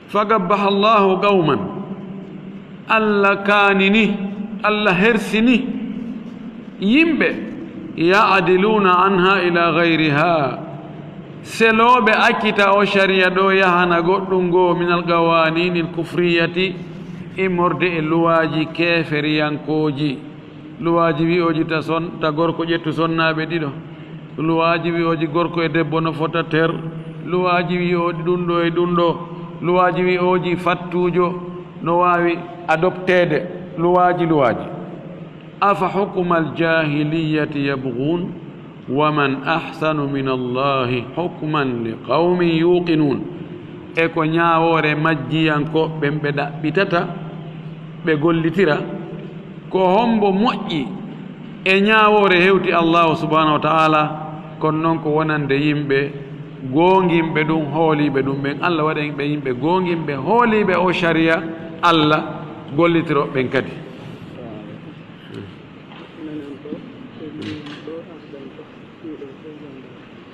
Fagabbaha Allahu qawman, Allah kaanini, Allah hersini yimɓe, ya'diluna anha ila ghayriha, Selooɓe accita o shariya ɗo yahana goɗɗum goo minal qawaaniinil kufriyati, immorde e luwaaji keeferiyankooji. Luwaaji wi'ooji ta son-, ta gorko ƴettu sonnaaɓe ɗiɗo. Luwaaji wi'ooji gorko e debbo no fota ter. Luwaaji wi'ooji ɗum ɗo e ɗum ɗo. Luwaaji wi'ooji fattuujo no waawi adopteede. Luwaaji, luwaaji. Afa hukmal jaahiliyyati yabghuun, wa man ahsanu minallaahi hukman li qawmin yuuqinuun. E ko ñaawoore majjiyankooɓe ɓen ɓe ɗaɓɓitata, ɓe gollitira, ko hombo moƴƴi e ñaawoore hewti Allaahu subhaanahu wa ta'aalaa, kono non ko wonande yimɓe goonginɓe ɗum, hooliiɓe ɗum ɓen. Alla waɗan ɓe yimɓe goonginɓe, hooliiɓe o shariya Alla, gollitirooɓe ɓen kadi.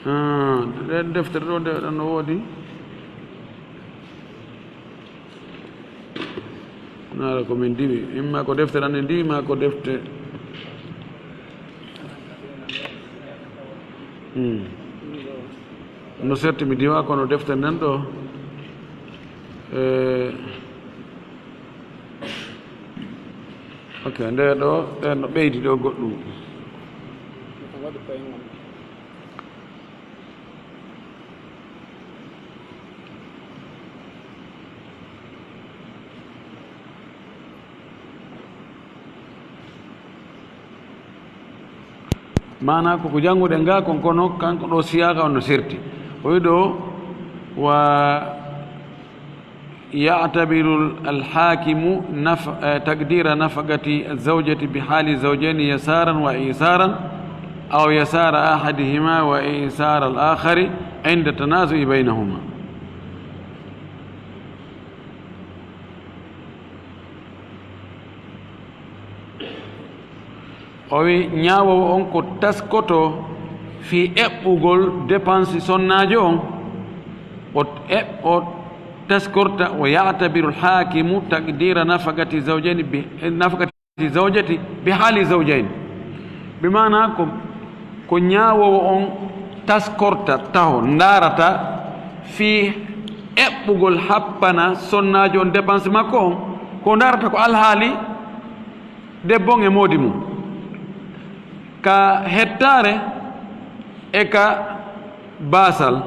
Ah, ɗen deftere ɗo nde ɗon no woodi. Naala ko min diwi. Imma ko deftere an en diwi, ma ko defte. Hmm. No serti mi diwa, kono defte nden ɗo. Eh, Ok, nde ɗo, ɗen no ɓeydi ɗo goɗɗum. Maana ko ko jannguɗen ga kon, kono kanko ɗo siyaaka on no serti. O wi ɗo, wa ya'tabiru al-hakimu naf-, eh, taqdira nafaqati az-zawjati bi hali zawjayni yasaran wa isaran, aw yasara ahadihima wa isara al-akhari inda tanazu'i baynahuma. O wi, ñaawoowo on ko taskoto fii eɓɓugol dépense sonnaajo on, o eɓ-, o taskorta, o ya'tabiru al-hakimu taqdira nafaqati zawjayni bi, nafaqati zawjati bi hali zawjayni. Bi maana ko, ko ñaawoowo on taskorta taho, ndaarata fii eɓɓugol happana sonnaajo on dépense makko on, ko ndaarata ko alhaali debbo on e moodi mum, ka hettaare e ka baasal,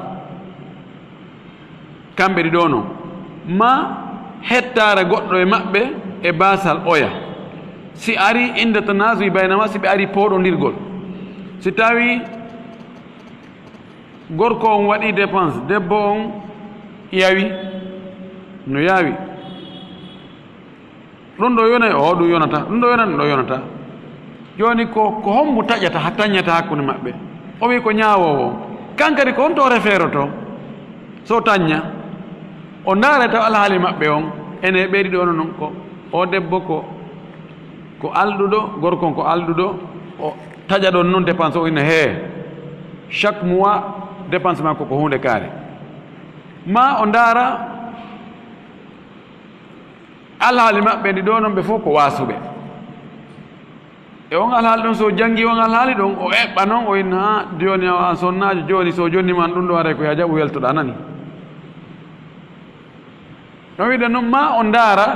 kamɓe ɗiɗo non, ma hettaare goɗɗo e maɓɓe e baasal oya. Si ari inda tanazu'i baynahuma, si ɓe ari pooɗondirgol, si tawi gorko on waɗi dépense, debbo on yawi, no yawi. Ɗum ɗo yonay, o, ɗum yonata, ɗum ɗo yonata, ɗum ɗo yonata. Jooni ko, ko hombo taƴata, ha taññata hakkunde maɓɓe? O wi ko ñaawoowo. Kan kadi ko honto o refeeroto so tañña? O ndaara taw alhaali maɓɓe on, ene ɓeydi ɗo non ko, o debbo ko, ko alɗuɗo, gorko on ko alɗuɗo, o taƴa ɗon non dépense o ina hee. Chaque mois, dépense makko ko huunde kaari. Ma o ndaara alhaali maɓɓe ɗi ɗo non, ɓe fof ko waasuɓe. E on alhaali ɗon, so janngi on alhaali ɗon, o eɓɓa non, o inna, "Haa, jooni a sonnaajo, jooni so jonni man ɗum ɗo aray ko yaa jaɓu weltoɗaa nani." No wiide non, ma o ndaara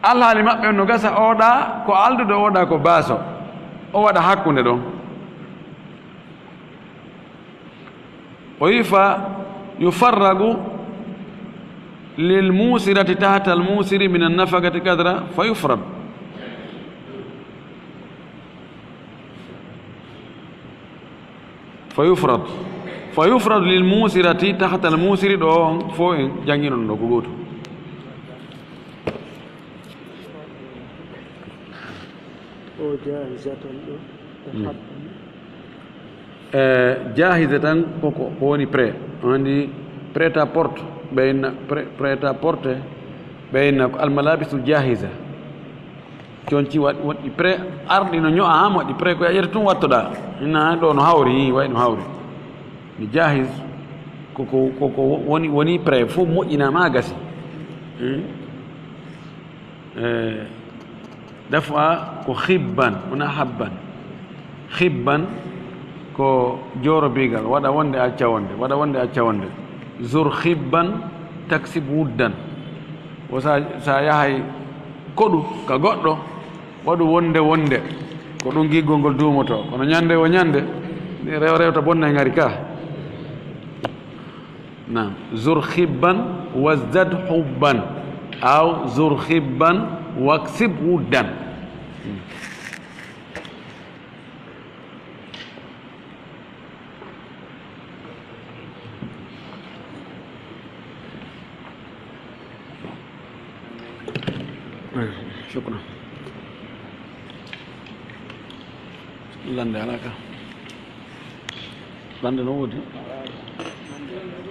alhaali maɓɓe on no gasa, oɗa ko alɗuɗo, oɗa ko baaso, o waɗa hakkunde ɗon. O wi, "Fa yufarragu lil musirati tahta al musiri min an nafaqati qadra fa yufrad." Fa yufrad. Fa yufrad lil musirati tahta al musiri, ɗo on fof en jannginon ɗo ko gootum. O jaahizatan ɗo. Mm. E, jaahiza tan koko, ko woni prêt. On anndi prêt-à-porter, ɓe inna prêt, prêt-à-porter, ɓe inna ko almalabisul jaahiza. Conci waɗ-, woɗɗi prêt, arɗi no ño'a, haa moƴƴi, prêt ko yaƴata tun wattoɗaa. Inna ɗo no hawri, way no hawri. Mi jaahiz, ko, ko, ko, ko woni, woni prêt, fof moƴƴinaama, a gasi. Hmm? E, dafa ko xibban, wona habban. Xibban, Ko joorobiigal, waɗa wonde, acca wonde, waɗa wonde, acca wonde. Zur khibban taksib wuddan. Wo sa, sa yahay koɗu ka goɗɗo, waɗu wonde, wonde. Ko ɗum giggol ngol duumotoo. Kono ñande wo ñande, rew-, rewta bonna e ngari ka. Naam. Zur khibban wazdad hubban. Aw zur khibban waksib wuddan. Shukran. Lande alaa ka. Lande no woodi.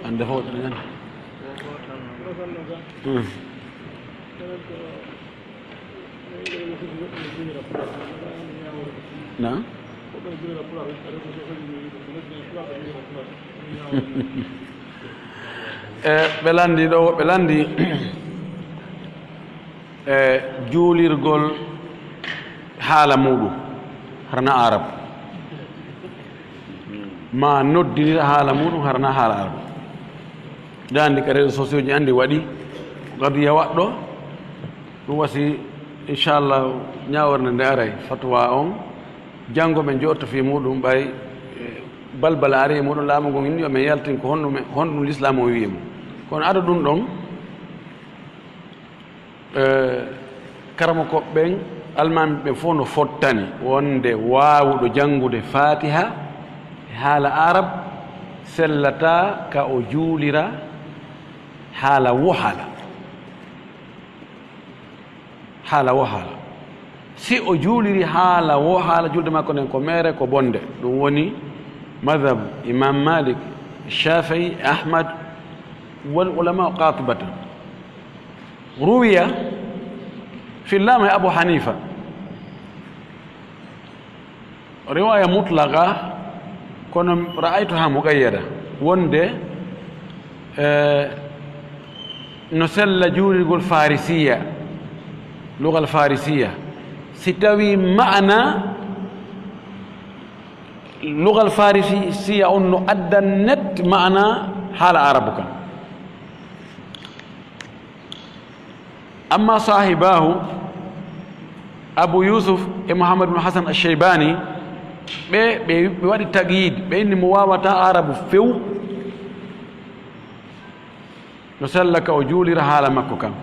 Lande fof ɗo ñande. Hmm. Na? E, ɓe lanndi ɗo, ɓe lanndi, e, juulirgol haala muɗum, harana Arab. Ma noddinira haala muɗum, harana haala Arab. Daandi ka réseaux sociaux ji anndi waɗi, ko kadu ya waɗɗo, ɗum wasi, inchallah, ñaawore nde aray, fatwa on, janngo ɓe joɗto fii muɗum, ɓay, e, balbal ari e muɗum, laamu ngun inni, yo men yaltin ko honɗum, honɗum lislaam on wi'i mum. Kono ado ɗum ɗon, e, karamoko ɓen, almaami ɓen fof no fottani wonde waawuɗo janngude Faatiha e haala Arab sellataa ka o juulira haala wo haala. Haala wo haala. Si o juuliri haala wo haala, julde makko nden ko meere, ko bonde. Ɗum woni madhab Imam Malik, Shafi'i, Ahmad, wal ulama qatibatan. Ruwiya, fillama e Abu Hanifa. Riwaya mutlaqa, kono ra'aytuha muqayyada, wonde, eh, no sella juulirgol Farisiya, lugal Farisiya. Si tawi ma'ana lugal Farisiya on no adda net ma'ana haala Arabu kan. Amma saahibahu Abu Yusuf e Muhammad ibn Hasan Ash-Shaybani, ɓe, ɓe, ɓe waɗi taqyid, ɓe inni mo waawata Arabu few. No sella ka o juulira haala makko kan,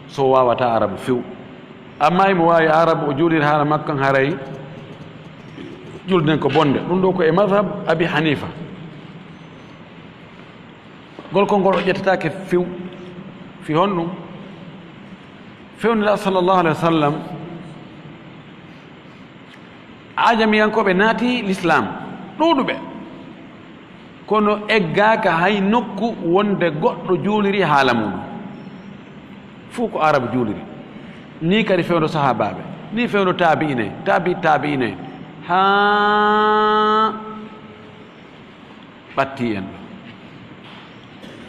so waawata Arabu few. Amma imo waawi Arabu, o juulira haala makko kan, haray julden ko bonde. Ɗum ɗo ko e mazhab Abi Hanifa. Ngol konngol o ƴettataake few. Fii honɗum? Fewndira sallallahu alaihi wasallam, ajamiyankooɓe naati lislaam, ɗuuɗuɓe. Kono eggaaka hay nokku wonde goɗɗo juuliri haala muɗum. Fuu ko Arabu juuliri. Ni kadi fewndo sahaabaaɓe. Ni fewndo taabi'inay, taabi taabi'inay. Haa ɓattii en ɗo.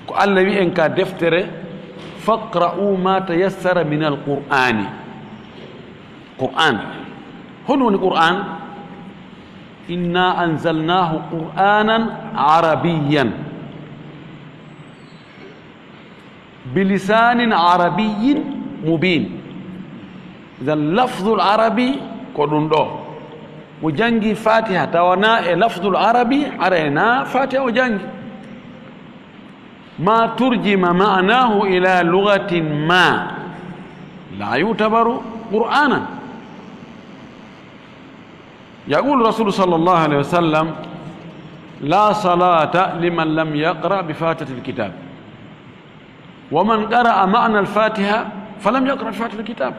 Ko Allah wi'i en ka deftere, "Faqra'u ma tayassara min al-Qur'ani." Qur'an. Honɗum woni Qur'an? "Inna anzalnahu Qur'anan Arabiyyan." Bilisanin arabiyyin mubin. Idan lafdul arabi ko ɗum ɗo. Mo jangi Fatiha tawana e lafdul arabi, arayna Fatiha o jangi. Ma turjima ma'nahu ila lugatin ma la yutabaru Qur'anan. Yaqulu Rasulu sallallahu alaihi wasallam, "La salata liman lam yaqra bi Fatihatil kitab." Wa man qara'a ma'na al-Fatiha falam yaqra bi Fatihatil kitab.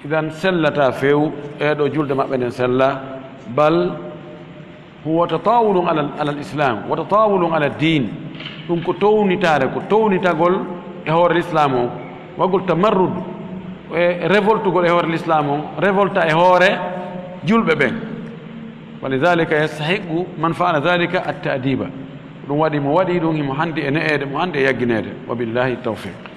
Idan sellata few e ɗo julde maɓɓe nden sella, bal huwa tatawulun ala, ala al-Islam, wa tatawulun ala din. Ɗum ko townitaare, ko townitagol e hoore l'Islam o, wagol tamarrud, e revoltugol e hoore l'Islam o, revolta e hoore julɓe ɓen. Wa lidhalika yastahiqqu man fa'ala dhalika at-ta'diba. Ɗum waɗi mo waɗi ɗum himo handi e ne'eede, mo handi e yaggineede. Wa billahi tawfiq.